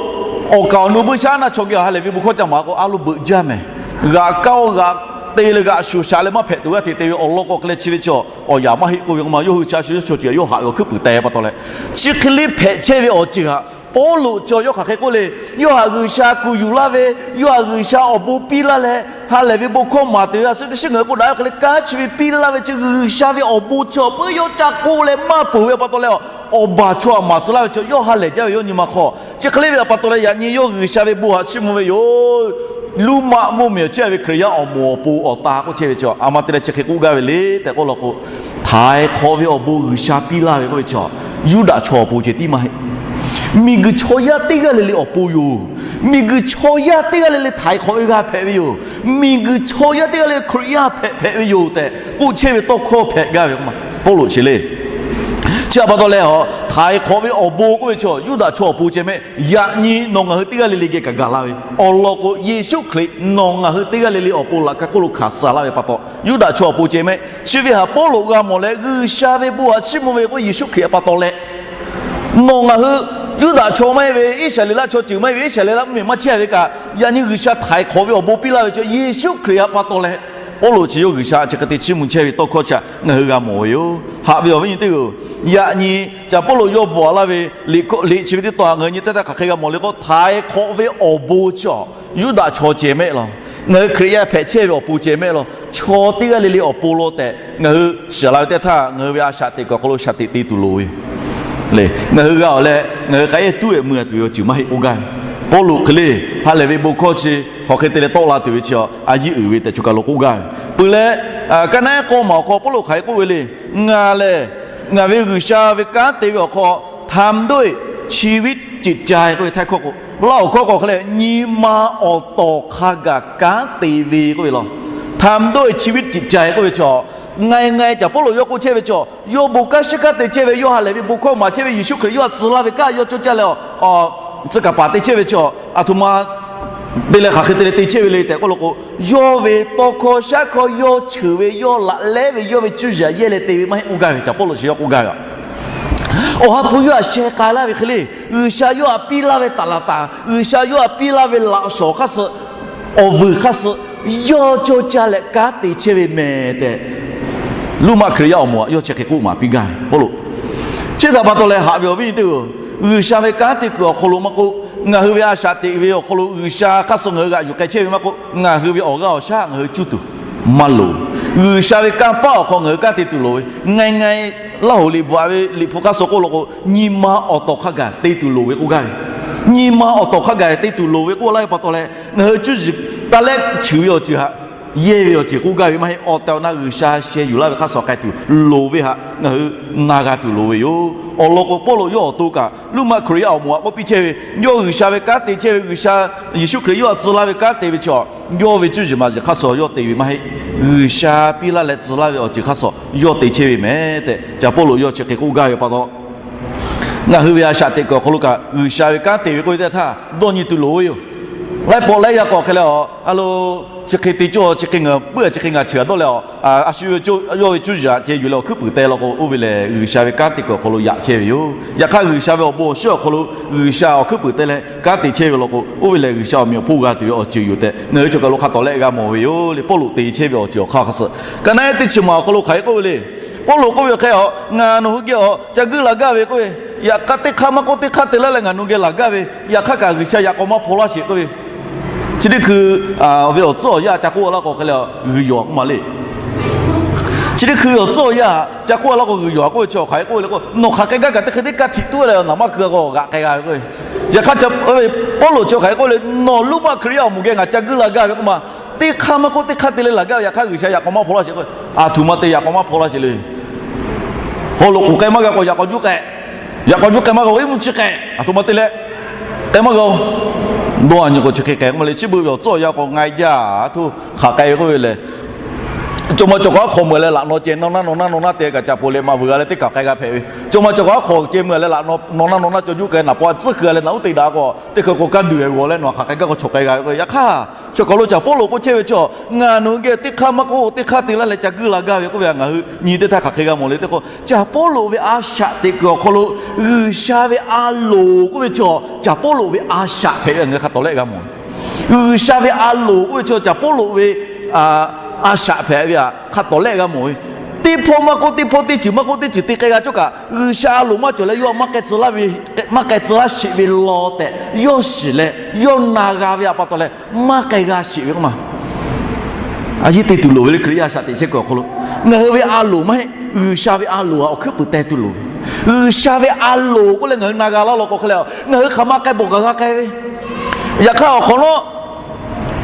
awˬ kaˍ awˬ nu buiˇ shaˉ naˆ chaw geh ha lehˬ ve bon hkawˇ ca maˍ k'o, a lo beuꞈ jaˇ mehˍ. G'aꞈ kaˇ-oˆ, g'aꞈ te leh g'aꞈ shuˍ shaꞈ leh maˇ hpehꞈ tuˬ g'aˇ hteꞈ te ve awˬ lawn k'o hk'e leh chi ve chi awˬ yaꞈ maˇ heˆ k'oˆ ve k'o ma, yawˇ hui chi a shu yawˇ chaw ceuˬ yawˇ haꞈ ve awˬ hkuiˉ puiˍ teh pa taw leh, chi hk'e le hpehꞈ chehˇ ve awˬ ceuˬ htaꞈ Pawˇluꞈ chi yawˇ hk'aˬ hk'e k'oˆ le. Yawˇ htaꞈ G'uiˬsha kuˬ yuˬ laˇ ve, yawˇ htaꞈ G'uiˬsha awˬ bon piˇ laˇ leh, ha lehˬ ve bon hkawˇ maˍ tuˬ ve a suhˉ teˇ shiˉ ngaˬ hui k'o daꞈ ve hk'e le, kanˉ chi ve piˇ laˇ ve chi G'uiˬsha ve awˬ bon chi awˬ peuˬ yawˇ ca k'oˆ leh maˇ peuˬ ve pa taw leh, awˬ baˬ chaw htaꞈ maˍ tcuh laˇ ve chi yawˇ ha lehˬ jaˇ ve yawˇ nyi ma hk'aw. Chi hk'e le ve pa taw leh yaꞈ nyi yawˇ G'uiˬsha ve bon htaꞈ chiˇ mvuh ve yoˬ. Luˇ maˆ mvuhˇmiˬ awˬ chehˇ ve Hkriꞈ yaˇ awˬ moˍ awˬ pon awˬ ta k'oˆ chehˇ ve chi a ma te leh chi hk'e k'oˆ gaˇ ve le tehꞈ k'oˆ law k'o, htaiˍ hk'awꞈ ve awˬ bon G'uiˬsha piˇ laˇ ve k'oˆ ve chi, Yuˇdaꞈ chaw awˬ pon ceh tiˉ maˇ heˆ. Miˬguiˬ chaw yaˇ teˇ g'aˇ le le awˬ pon yoˬ. Miˬguiˬ chaw yaˇ teˇ g'aˇ le le htaiˍ hk'awꞈ ve g'a hpehꞈ ve yoˬ. Miˬguiˬ chaw yaˇ teˇ g'aˇ le le Hkriꞈ yaˇ hpehꞈ hpehꞈ ve yoˬ tehꞈ k'oˆ chehˇ ve tawˇ hkawˇ hpehꞈ gaˇ ve k'o ma, Pawˇluꞈ chi le. Chi htaꞈ pa taw leh a, htaiˍ hk'awꞈ ve awˬ bon k'oˆ ve chi Yuˇdaꞈ chaw awˬ pon ceh mehˆ. Yaꞈ nyi nawˬ ngaˬ hui teˇ g'aˇ le le geh kaꞈ gaˬ la ve awˬ lawn k'o, Yeˍsuˆ Hkriꞈ nawˬ ngaˬ hui teˇ g'aˇ le le awˬ pon laꞈ ka hk'oˆ lo hkanˍ suh laˇ ve pa taw, Yuˇdaꞈ chaw awˬ pon ceh mehˆ. Chi ve htaꞈ Pawˇluꞈ g'a mawˬ leh G'uiˬsha ve bon htaꞈ chiˇ mvuh ve k'o, Yeˍsuˆ Hkriꞈ pa taw leh nawˬ ngaˬ hui Yuˇdaꞈ chaw maˇ heˆ ve, Iˉsaˍreˍlaˆ chaw ceuˬ maˇ heˆ ve, Iˉsaˍreˍlaˆ mvuhˇmiˬ maˇ chehˇ ve kaꞈ, yaꞈ nyi G'uiˬsha htaiˍ hk'awꞈ ve awˬ bon piˇ laˇ ve chi Yeˍsuˆ Hkriꞈ htaꞈ pa taw leh, Pawˇluꞈ chi yawˇ G'uiˬsha chi hk'e te chiˇ mvuh chehˇ ve tawˇ hkawˇ chi htaꞈ ngaˬ hui g'a mawˬ ve yoˬ. Haꞈ ve awˬ viˉ nyi teˇ hpaˍ-oˬ, yaꞈ nyi Caˍ Pawˇluꞈ yawˇ bvuhꞈ laˇ ve liꞈ chi ve teˇ tawn htaꞈ ngaˬ hui nyi teˇ htaˇ hk'aˬ hk'e g'a mawˬ le k'o, htaiˍ hk'awꞈ ve awˬ bon chi a Yuˇdaꞈ chaw ceh mehˆ law. Ngaˬ hui Hkriꞈ yaˇ hpehꞈ chehˇ ve awˬ pon ceh mehˆ law. Chaw teˇ g'aˇ le le awˬ pon law tehꞈ ngaˬ hui shiˍ la ve teˇ htaˇ, ngaˬ hui ve a shaꞈ teꞈ kuiˬ awˬ hk'aw lo shaꞈ teꞈ te tuˬ loˍ ve yoˬ. Ngaˬ hui g'a awˬ leh ngaˬ hui k'ai ehˉ tuˉ ehˉ mui a tuˬ ve awˬ ceuˬ maˇ heˆ k'oˆ gaˇ ve. Pawˇluꞈ hk'e le, ha lehˬ ve bon hkawˇ chi hk'aˬ hk'e te leh tawˆ la tuˬ ve chi a, a yiˇ uiˍ ve tehꞈ choˬ kaˬ lo k'oˆ gaˇ ve. Peuˬ leh, kaˇ naˆ ehˉ k'awˇ maˬ awˬ hk'aw Pawˇluꞈ hk'aˬ hk'e k'oˆ ve le. Ngaˬ lehˬ, ngaˬ ve G'uiˬsha ve kanˉ te ve awˬ hk'aw, ทำด้วยชีวิตจิตใจ k'oˆ ve htaiˇ hkawˇ k'o, Laˇ huˍ hkawˇ k'awꞈ hk'e leh, nyi ma awˬ tawˍ hk'a gaˬ kanˉ te ve k'oˆ ve law. ทำด้วยชีวิตจิตใจ k'oˆ ve chi a, ngaˬ ngaˬ Caˍ Pawˇluꞈ yawˇ k'oˆ chehˇ ve chi a, yawˇ bon kanˉ shiˉ kanˉ te chehˇ ve, yawˇ ha lehˬ ve bon hkawˇ maˍ chehˇ ve, Yeˍsuˆ Hkriꞈ yawˇ htaꞈ tcuh laˇ ve kanˉ yawˇ cawˇ caˇ leh a, tcuh kaˍ paˍ te chehˇ ve chi a, aˬ htoꞈ ma te leh hk'aˬ hk'e te leh te chehˇ ve le tehꞈ k'oˆ law k'o, yawˇ ve tawˇ hkawˇ shaˉ hkawˇ yawˇ cheuˬ ve, yawˇ laꞈ lehˉ ve, yawˇ ve cuˇ yiˍ yehˇ leh te ve maˇ heˆ k'oˆ gaˇ ve, Caˍ Pawˇluꞈ chi yawˇ k'oˆ gaˇ ve a. Awˬ ha hpu yawˇ htaꞈ sheh k'ai laˇ ve hk'e le, G'uiˬsha yawˇ htaꞈ piˇ laˇ ve taˍ laˍ taˍ, G'uiˬsha yawˇ htaꞈ piˇ laˇ ve laꞈ shawˍ hk'aˇ suh, awˬ vuiˬ hk'aˇ suh, yawˇ cawˇ caˇ leh kanˉ te chehˇ ve mehˍ tehꞈ, Roˉmaꞈ Hkriꞈ yaˇ awˬ moˍ htaꞈ yawˇ chi hk'e k'oˆ maˍ piˇ gaˇ ve Pawˇluꞈ. Chi htaꞈ pa taw leh haꞈ ve awˬ viˉ nyi teˇ hpaˍ-oˬ, G'uiˬsha ve kanˉ te kuiˬ awˬ hk'aw lo maˇ k'oˆ, ngaˬ hui ve a shaꞈ teꞈ ve awˬ hk'aw lo G'uiˬsha hk'aˇ suh ngaˬ hui g'aꞈ yuˬ k'ai chehˇ ve maˇ k'oˆ, ngaˬ hui ve awˬ g'aˇ awˬ shaˉ ngaˬ hui cuˇ tuˬ maˇ loˍ. G'uiˬsha ve kanˇ paˆ awˬ hk'aw ngaˬ hui kanˉ te tuˬ loˍ ve, ngaˬ ngaˬ Laˇ huˍ liꞈ bvuhꞈ ve liꞈ hpu hk'aˇ suh k'oˆ law k'o, nyi ma awˬ tawˍ hk'a gaˬ te tuˬ loˍ ve k'oˆ gaˇ ve. Nyi ma awˬ tawˍ hk'a gaˬ te tuˬ loˍ ve k'oˆ laˇ ve pa taw leh, ngaˬ hui cuˇ yiˍ taˇ lehˆ cheuˬ ve awˬ ceuˬ htaꞈ yehˇ ve awˬ ceuˬ k'oˆ gaˇ ve maˇ heˆ. Awˬ tehˬ awˬ na G'uiˬsha sheh yuˬ laˇ ve hk'aˇ suh k'ai tuˬ loˍ ve htaꞈ ngaˬ hui na g'a tuˬ loˍ ve yoˬ. Awˬ lawn k'o, Pawˇluꞈ yawˇ awˬ to kaꞈ Roˉmaꞈ Hkriꞈ yaˇ awˬ moˍ htaꞈ k'oˆ piˇ chehˇ ve, yawˇ G'uiˬsha ve kanˉ te chehˇ ve, G'uiˬsha, Yeˍsuˆ Hkriꞈ yawˇ htaꞈ tcuh laˇ ve kanˉ te ve chi a, yawˇ ve cuˇ yiˍ maˍ yiˍ hk'aˇ suh yawˇ te ve maˇ heˆ. G'uiˬsha piˇ laˇ leh tcuh laˇ ve awˬ ceuˬ hk'aˇ suh yawˇ te chehˇ ve mehˍ tehꞈ, Caˍ Pawˇluꞈ yawˇ chi hk'e k'oˆ gaˇ ve pa taw, ngaˬ hui ve a shaꞈ teꞈ kuiˬ awˬ hk'aw lo kaꞈ G'uiˬsha ve kanˉ te ve k'oˆ ve teˇ htaˇ dawˇ nyi tuˬ loˍ ve yoˬ. Laiˉ pawˆ laiˉ yaˇ k'awꞈ hk'e leh a, a lo, chi hk'e te cawˇ, chi hk'e ngaˬ puiˉ, chi hk'e ngaˬ chi g'a dawˇ leh a, a shu yawˇ ve cuˇ yiˍ htaꞈ ceh yuˬ leh awˬ hkuiˉ puiˍ te law k'o, oˇ ve lehˬ G'uiˬsha ve kanˉ te kuiˬ awˬ hk'aw lo yaꞈ chehˇ ve yoˬ. Yaꞈ hk'aˇ, G'uiˬsha ve awˬ bon awˬ shiˉ awˬ hk'aw lo G'uiˬsha awˬ hkuiˉ puiˍ te leh kanˉ te chehˇ ve law k'o, oˇ ve lehˬ G'uiˬsha awˬ meꞈ awˬ hponˇ g'a tuˬ ve awˬ ceuˬ yoˬ tehꞈ ngaˬ hui cawˬ kaˬ lo hk'a tawˍ lehˆ g'a mawˬ ve yoˬ le. Pawˇluꞈ te chehˇ ve awˬ ceuˬ awˬ hk'aˇ hk'a suh, ka naˆ ehˉ teˇ chi maˬ awˬ hk'aw lo hk'aˬ hk'e k'oˆ ve le. Pawˇluꞈ k'oˆ ve hk'e a, ngaˬ nawˬ hui geh a ca guiˇ la gaˇ ve k'oˆ ve, yaꞈ hk'aˇ teˇ hk'aˇ maˇ k'oˆ teˇ hk'aˇ te laˇ leh ngaˬ nawˬ hui geh laˬ gaˇ ve, yaꞈ hk'aˇ kaꞈ G'uiˬsha yaꞈ k'aw maˇ hpaw laˇ sheˍ k'oˆ ve, chi teˇ hkui ve awˬ tcuhˉ awˬ yanˇ ca k'oˆ laˇ k'o hk'e le, g'uiˬ yawˬ k'oˆ ma le. Chi teˇ hkui ve awˬ tcuhˉ awˬ yanˇ ca k'oˆ laˇ k'o, g'uiˬ yawˬ k'oˆ ve chi hk'aˬ hk'e k'oˆ ve le k'o, nawˬ hk'aˬ hk'e gaˇ kaꞈ teˇ hkui teˇ kaˇ htiꞈ tuˉ leh naˍ maˇ keu k'o g'aꞈ k'ai g'a ve k'oˆ ve. Yaꞈ hk'aˇ, Pawˇluꞈ chi hk'aˬ hk'e k'oˆ le, nawˬ Roˉmaꞈ Hkriꞈ yaˇ awˬ moˍ geh ngaˬ ca guiˇ la gaˇ ve k'oˆ ma, teˇ hk'aˇ maˇ k'oˆ teˇ hk'aˇ te leh laˬ gaˇ ve, yaꞈ hk'aˇ G'uiˬsha yaꞈ k'aw maˇ hpaw laˇ sheˍ k'oˆ ve, aˬ htoꞈ ma te yaꞈ k'aw maˇ hpaw laˇ sheˍ le. Haw loꞈ k'oˍ k'ai maˇ g'a k'o yaꞈ k'aw juˇ k'ai, yaꞈ k'aw juˇ k'ai maˇ g'a k'o iˉ mvuhˇ chi k'ai, aˬ htoꞈ ma te leh k'ai maˇ g'a-o. Dawˇ a nyi k'o chi hk'e k'ai k'oˆ ma le. Chi beuꞈ ve awˬ tcuhˉ awˬ yanˇ k'o, ngaˬ jaˇ a htoˇ hk'aˬ k'ai ve k'oˆ ve lehˬ, co ma cawˬ k'aw aˉ hk'aw meuˬ leh laꞈ naw ceh naw naˉ naw naˉ naw naˉ te kaꞈ caꞈ poˬ leh maꞈ vuiˬ g'a leh teˇ kaˬ k'ai g'a hpehꞈ ve. Co ma cawˬ k'aw aˉ hk'aw ceh meuˬ leh laꞈ naw naw naˉ naw naˉ cawˬ juˇ k'ai naˍ paw a tcuhˉ hkui leh naˍ uˉ te daꞈ k'o, teˇ hkui k'o kaˇ duˬ e g'aw leh nawˬ hk'aˬ k'ai gaˇ k'o chawˬ k'ai g'a ve k'o, yaꞈ hk'aˇ chi hk'aw lo caꞈ Pawˇluꞈ k'oˆ chehˇ ve chi, ngaˬ nawˬ hui geh teˇ hk'aˇ maˇ k'oˆ teˇ hk'aˇ te laˇ leh ca guiˇ la gaˇ ve k'oˆ ve, ngaˬ hui nyi teˇ htaˇ hk'aˬ hk'e g'a mawˬ le tehꞈ k'o, caꞈ Pawˇluꞈ ve a shaꞈ teꞈ kuiˬ awˬ hk'aw lo G'uiˬsha ve a loˍ k'oˆ ve chi, caꞈ Pawˇluꞈ ve a shaꞈ hpehꞈ ve ngaˬ hui hk'a tawˍ lehˆ g'a mawˬ. G'uiˬsha ve a loˍ k'oˆ ve chi caꞈ Pawˇluꞈ ve a shaꞈ hpehꞈ ve htaꞈ hk'a tawˍ lehˆ g'a mawˬ ve. Teˇ hpawˇ maˇ k'oˆ teˇ hpawˇ, teˇ ceuˬ maˇ k'oˆ teˇ ceuˬ te k'ai g'a cawˇ kaꞈ, G'uiˬsha a loˍ maˇ cawˬ leh yawˇ maˇ k'ai tcuh laˇ ve, maˇ k'ai tcuh laˇ sheˍ ve law tehꞈ yawˇ shiˍ leh yawˇ na g'a ve htaꞈ pa taw leh, maˇ k'ai g'a sheˍ ve k'oˆ ma. A yehˬ te tuˬ loˍ ve le, Hkriꞈ yaˇ a shaꞈ teꞈ chehˇ kuiˬ awˬ hk'aw lo ngaˬ hui ve a loˍ maˇ heˆ, G'uiˬsha ve a loˍ htaꞈ awˬ hkuiˉ puiˍ teh tuˬ loˍ ve. G'uiˬsha ve a loˍ k'oˆ leh ngaˬ hui na g'a laˇ law k'o hk'e leh, ngaˬ hui hk'aˬ ma k'ai bawˬ kaꞈ g'a k'ai ve. Yaꞈ hk'aˇ awˬ hk'awꞈ nawˉ,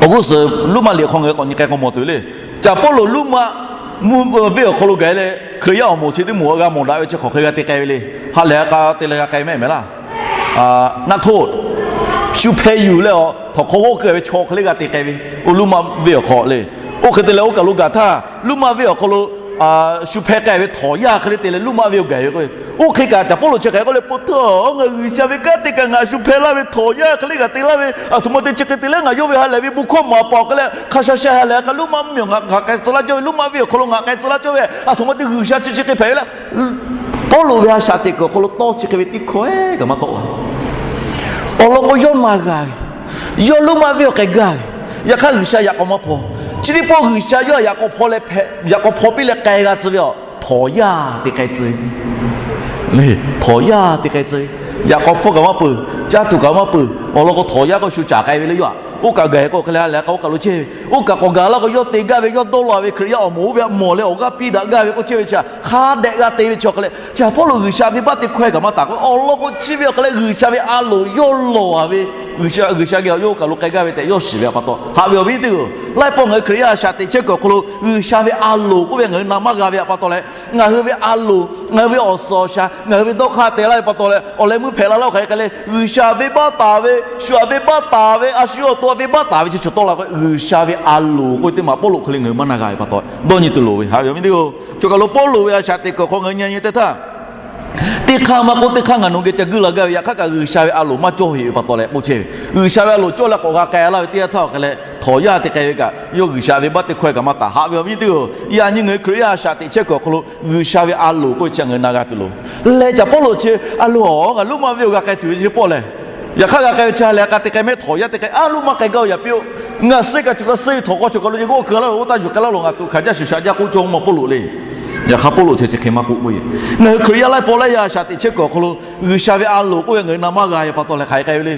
awˬ g'uˇ suhˍ Luˇmaꞈ liꞈ hk'aw ngaˬ hui k'awꞈ nyi k'ai k'awꞈ mawˬ tuˬ le. Caˍ Pawˇluꞈ Luˇmaꞈ venˇ awˬ hk'aw lo gaˬ leh, Hkriꞈ yaˇ awˬ moˍ chi teˇ moˍ g'a mawˬ daꞈ ve chi hk'awꞈ hk'e g'a te k'ai ve le. Ha lehˬ a k'a te leh g'a k'ai mehˆ mehˍ laˇ. Naˆ htoˆ, shu hpeh yuˬ leh awˬ htawnˍ hk'aw g'awˇ keu ve chaw hk'e le g'a te k'ai ve, oˇ Luˇmaꞈ venˇ awˬ hk'aw le. Oˇ hk'e te leh oˇ kaˬ lo gaˬ htaˇ, Luˇmaꞈ venˇ awˬ hk'aw lo shu hpeh k'ai ve htawnˍ yaˇ hk'e le te leh Luˇmaꞈ venˇ awˬ gaˬ ve k'o, oˇ hk'e kaꞈ Caˍ Pawˇluꞈ chi hk'e k'oˆ leh, Po htaˇ ngaˬ G'uiˬsha ve kanˉ te kaꞈ ngaˬ shu hpeh laˇ ve htawnˍ yaˇ hk'e le g'a te laˇ ve, aˬ htoꞈ ma te chi hk'e te leh ngaˬ yawˇ ve ha lehˬ ve bon hkawˇ maˍ paˍ awˬ hk'e leh hk'a sha sha ha lehˬ a k'a Luˇmaꞈ mvuhˇmiˬ awˬ ngaˬ k'ai tcuh laˇ cawˇ ve, Luˇmaꞈ venˇ awˬ hk'aw lo ngaˬ k'ai tcuh laˇ cawˇ ve, aˬ htoꞈ ma te G'uiˬsha chi chi hk'e hpehꞈ ve le. Pawˇluꞈ ve a shaꞈ teꞈ kuiˬ awˬ hk'aw lo tawˇ chi hk'e ve teˇ hkawˇ ehˉ kaꞈ maˇ tawˆ la. Awˬ lawn k'o yawˇ na g'a ve, yawˇ Luˇmaꞈ venˇ awˬ k'ai gaˇ ve, yaꞈ hk'aˇ G'uiˬsha yaꞈ k'aw maˇ hpaw. Chi teˇ pawˆ G'uiˬsha yawˇ htaꞈ yaꞈ k'aw hpaw leh hpehꞈ, yaꞈ k'aw hpaw piˇ leh k'ai g'a tcuh ve a, htawnˍ yaˇ te k'ai tcuh ve le. Htawnˍ yaˇ te k'ai tcuh ve, yaꞈ k'aw hpawˇ kaꞈ maˇ peuˬ, caˇ tuˬ kaꞈ maˇ peuˬ. Awˬ lawn k'o htawnˍ yaˇ k'o shu caˍ k'ai ve le. Yawˇ htaꞈ oˇ kaꞈ gaˬ k'o hk'e le ha lehˬ a k'a oˇ kaˬ lo chehˇ ve, oˇ kaˬ k'awꞈ gaˬ laˇ k'o yawˇ te gaˇ ve, yawˇ dawˇ law ve Hkriꞈ yaˇ awˬ moˍ oˇ ve htaꞈ mawˬ leh awˬ g'aˇ piˇ daꞈ gaˇ ve k'oˆ chehˇ ve chi htaꞈ hk'a dehꞈ g'a te ve chi awˬ hk'e leh, Caˍ Pawˇluꞈ G'uiˬsha venˇbaˆ teˇ hkawehˇ kaꞈ maˇ taˍ k'o, awˬ lawn k'o chi ve awˬ hk'e leh G'uiˬsha ve a loˍ yawˇ lawˬ a ve, G'uiˬsha, G'uiˬsha geh awˬ yawˇ oˇ kaˬ lo k'ai gaˇ ve tehꞈ yawˇ shiˍ ve htaꞈ pa taw, haꞈ ve awˬ viˉ teˇ g'aˇ, laiˉ pawˆ ngaˬ hui Hkriꞈ yaˇ a shaꞈ teꞈ chehˇ kuiˬ awˬ hk'aw lo G'uiˬsha ve a loˍ k'oˆ ve ngaˬ hui na maˇ g'a ve htaꞈ pa taw leh, ngaˬ hui ve a loˍ, ngaˬ hui ve awˬ suhˍ awˬ shaˍ, ngaˬ hui ve dawˇ hk'aˇ te laˇ ve pa taw leh awˬ leh meuˇ hpehꞈ la laˇ hk'aˬ hk'e leh, G'uiˬsha venˇbaˆ taˍ ve, shu htaꞈ venˇbaˆ taˍ ve, a shu yawˇ awˬ to htaꞈ venˇbaˆ taˍ ve chi chaw tawˆ la k'o, G'uiˬsha ve a loˍ k'oˆ ve teˇ maˬ Pawˇluꞈ hk'e le ngaˬ hui maˇ na g'a ve pa taw dawˇ nyi tuˬ loˍ ve. Haꞈ ve awˬ viˉ teˇ g'aˇ, choˬ kaˬ lo Pawˇluꞈ ve a shaꞈ teꞈ kuiˬ awˬ hk'aw ngaˬ hui nyi nyi teˇ htaˇ, teˇ hk'aˇ maˇ k'oˆ teˇ hk'aˇ ngaˬ nawˬ geh ca guiˇ la gaˇ ve, yaꞈ hk'aˇ kaꞈ G'uiˬsha ve a loˍ maˇ cawˇ heꞈ ve pa taw leh k'oˆ chehˇ ve. G'uiˬsha ve a loˍ cawˇ leh k'awꞈ g'a k'ai laˇ ve teˇ yanˇ htaˇ awˬ hk'e leh htawnˍ yaˇ te k'ai ve kaꞈ yawˇ G'uiˬsha venˇbaˆ teˇ hkawehˇ kaꞈ maˇ taˍ. Haꞈ ve awˬ viˉ teˇ g'aˇ, yaꞈ nyi ngaˬ hui Hkriꞈ yaˇ a shaꞈ teꞈ chehˇ kuiˬ awˬ hk'aw lo G'uiˬsha ve a loˍ k'oˆ ve chi ngaˬ hui na g'a tuˬ loˍ. Leh Caˍ Pawˇluꞈ chi a loˍ a, ngaˬ Luˇmaꞈ venˇ awˬ g'a k'ai tuˬ ve chi pawˆ lehˬ, yaꞈ hk'aˇ g'a k'ai ve chi ha lehˬ a k'a te k'ai mehˆ, htawnˍ yaˇ te k'ai a, Luˇmaꞈ k'ai gaˇ-oˬ yaꞈ piˇ-oˆ. Ngaˬ suh kaꞈ tuˬ kaꞈ suh ve htawnˍ k'aw choˬ kaˬ lo yehˬ g'awˇ keu laˇ lo, oˇ taˇ yuˬ k'ai laˇ lo, ngaˬ tuꞈ hkanˍ jaˇ shuˍ shaꞈ jaˇ k'oˆ cawˇ mawˬ Pawˇluꞈ le. Yaꞈ hk'aˇ Pawˇluꞈ chi chi hk'e maˇ k'oˆ k'oˆ ve, ngaˬ hui Hkriꞈ yaˇ laiˉ pawˆ laiˉ yaˇ a shaꞈ teꞈ chehˇ kuiˬ awˬ hk'aw lo G'uiˬsha ve a loˍ k'oˆ ve ngaˬ hui na maˇ g'a ve pa taw leh hk'aˬ hk'e k'ai ve le.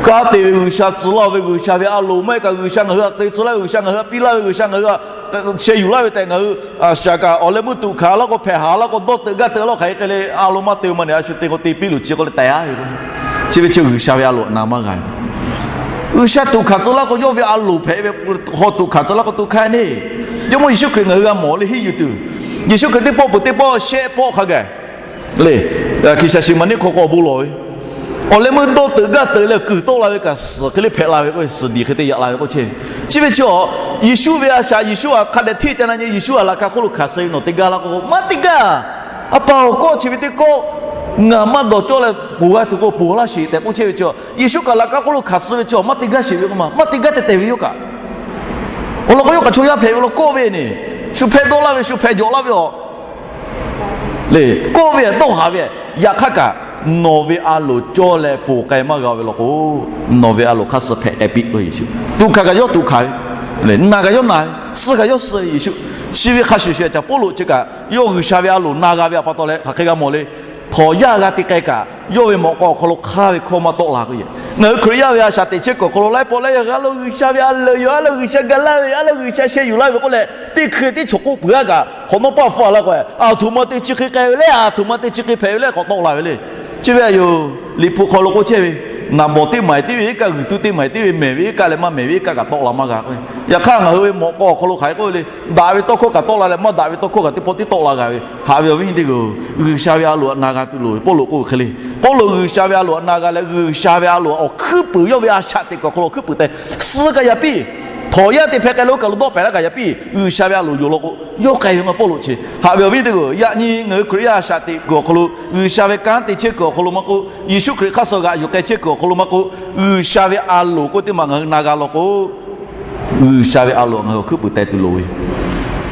Kanˉ te ve G'uiˬsha tcuh laˇ ve, G'uiˬsha ve a loˍ maˇ heˆ kaꞈ G'uiˬsha ngaˬ hui htaꞈ te tcuh laˇ ve, G'uiˬsha ngaˬ hui htaꞈ piˇ laˇ ve, G'uiˬsha ngaˬ hui htaꞈ sheh yuˬ laˇ ve tehꞈ ngaˬ hui shaˍ kaꞈ awˬ leh meuˇ tuꞈ hkanˍ laˇ k'o, hpehꞈ haˍ laˇ k'o, dawˇ teuꞈ gaˇ teuꞈ laˇ hk'aˬ hk'e k'ai le. A loˍ maˇ te maˇ ne a shu te k'o te piˇ luˬ chi k'o leh taiˍ a ve. Chi ve chi G'uiˬsha ve a loˍ na maˇ g'a ve. G'uiˬsha tuꞈ hkanˍ tcuh laˇ k'o yawˇ ve a loˍ hpehꞈ ve, hk'aw tuꞈ hkanˍ tcuh laˇ k'o tuꞈ hkanˍ ne. Jawˇmawˇ Yeˍsuˆ Hkriꞈ ngaˬ hui g'a mawˬ le hiˉ yuˬ tuˬ, Yeˍsuˆ Hkriꞈ teˇ pawˆ peuˬ teˇ pawˆ shehˆ pawˆ hk'a gaˬ le, hkiˬ shaˍ shiˍ maˍ neˇ hk'aw k'awꞈ bon lawˬ ve, awˬ leh meuˇ dawˇ teuꞈ gaˇ teuꞈ leh kuiˬ tawˆ la ve kaꞈ suhˍ hk'e le hpehꞈ la ve k'o, suhˍ diˬ hk'e te yaꞈ la ve k'o chehˇ ve. Chi ve chi a, Yeˍsuˆ ve a shaꞈ, Yeˍsuˆ htaꞈ hk'a dehꞈ hteˇ ca na nyi, Yeˍsuˆ htaꞈ laꞈ ka hk'oˆ lo hkanˍ suh ve nawˬ te gaˇ laˇ k'o, maˇ te gaˇ. A pa awˬ kawˆ chi ve teˇ kawˆ ngaˬ maˇ dawˬ cawˇ leh ponˬ g'a tuˬ k'o ponˬ laˇ sheˍ tehꞈ k'oˆ chehˇ ve chi, Yeˍsuˆ kaꞈ laꞈ ka hk'oˆ lo hkanˍ suh ve chi maˇ te gaˇ sheˍ ve k'o ma, maˇ te gaˇ tehꞈ tehˬ ve yawˇ kaꞈ. Awˬ lawn k'o yawˇ kaꞈ chaw yaˇ hpehꞈ ve law kawˆ ve ne, shu hpeh dawˇ laˇ ve, shu hpeh jawꞈ laˇ ve a le, kawˆ ve dawˇ haˍ ve, yaꞈ hk'aˇ kaꞈ nawˬ ve a loˍ cawˇ leh ponˬ k'ai maˇ g'a ve law k'o, nawˬ ve a loˍ hk'aˇ suh hpehꞈ k'ai piˇ k'o Yeˍsuˆ. Tuꞈ hkanˍ kaꞈ yawˇ tuꞈ hkanˍ ve le, naˬ kaꞈ yawˇ naˬ ve, suh kaꞈ yawˇ suh ve Yeˍsuˆ. Chi ve hk'a shuˍ shuˍ Caˍ Pawˇluꞈ chi kaꞈ yawˇ G'uiˬsha ve a loˍ na g'a ve htaꞈ pa taw leh hk'aˬ hk'e g'a mawˬ le. Htawnˍ yaˇ g'a te k'ai kaꞈ yawˇ ve mawꞈ k'aw awˬ hk'aw lo hk'aˇ ve hkawˇ maˇ tawˆ la k'o yehˬ. Ngaˬ hui Hkriꞈ yaˇ ve a shaꞈ teꞈ chehˇ kuiˬ awˬ hk'aw lo laiˉ pawˆ laiˉ yaˇ g'a lo G'uiˬsha ve a loˍ yoˬ, a lo G'uiˬsha ga laˇ ve, a lo G'uiˬsha sheh yuˬ laˇ ve k'oˆ leh, teˇ hkui teˇ chaw k'oˆ peuˬ a kaꞈ hk'awꞈ nawˉ paˇ hpfuhˇ a la k'o, aˬ htoꞈ ma te chi hk'e k'ai ve le, aˬ htoꞈ ma te chi hk'e hpehꞈ ve le k'awꞈ tawˆ la ve le. Chi ve a yoˬ. Liꞈ hpu hk'aw lo k'oˆ chehˇ ve, naˍ bawˬ teˇ maˬ e tiˉ ve iˉ kaˆ, g'uiˬ tuˇ teˇ maˬ e tiˉ ve, mehˬ ve iˉ kaˆ leh maˇ mehˬ ve iˉ kaˆ kaꞈ tawˆ la maˇ g'a k'o, yaꞈ hk'aˇ ngaˬ hui ve mawꞈ k'aw awˬ hk'aw lo hk'aˬ hk'e k'oˆ ve le, daꞈ ve tawˇ hkawˇ kaꞈ tawˆ la leh maˇ daꞈ ve tawˇ hkawˇ kaꞈ teˇ pawˆ tiˉ tawˆ la g'a ve. Haꞈ ve awˬ viˉ teˇ g'aˇ, G'uiˬsha ve a loˍ htaꞈ na g'a tuˬ loˍ ve Pawˇluꞈ k'oˆ ve hk'e le. Pawˇluꞈ G'uiˬsha ve a loˍ htaꞈ na g'a leh G'uiˬsha ve a loˍ awˬ hkuiˉ puiˍ yawˇ ve a shaꞈ teꞈ kuiˬ awˬ hk'aw lo awˬ hkuiˉ puiˍ tehꞈ suh kaꞈ yaꞈ piˇ, htawnˍ yaˇ te hpehꞈ k'ai lo kaꞈ lo dawˆ pehˍ laˇ kaꞈ yaꞈ piˇ, G'uiˬsha ve a loˍ yonˍ law k'o yawˇ k'ai ve ngaˬ Pawˇluꞈ chi. Haꞈ ve awˬ viˉ teˇ g'aˇ, yaꞈ nyi ngaˬ hui Hkriꞈ yaˇ a shaꞈ teꞈ kuiˬ awˬ hk'aw lo, G'uiˬsha ve kanˉ te chehˇ kuiˬ awˬ hk'aw lo maˇ k'oˆ, Yeˍsuˆ Hkriꞈ hk'aˇ suh g'aꞈ yuˬ k'ai chehˇ kuiˬ awˬ hk'aw lo maˇ k'oˆ, G'uiˬsha ve a loˍ k'oˆ teˇ maˬ ngaˬ hui na g'a law k'o, G'uiˬsha ve a loˍ ngaˬ hui awˬ hkuiˉ puiˍ teh tuˬ loˍ ve.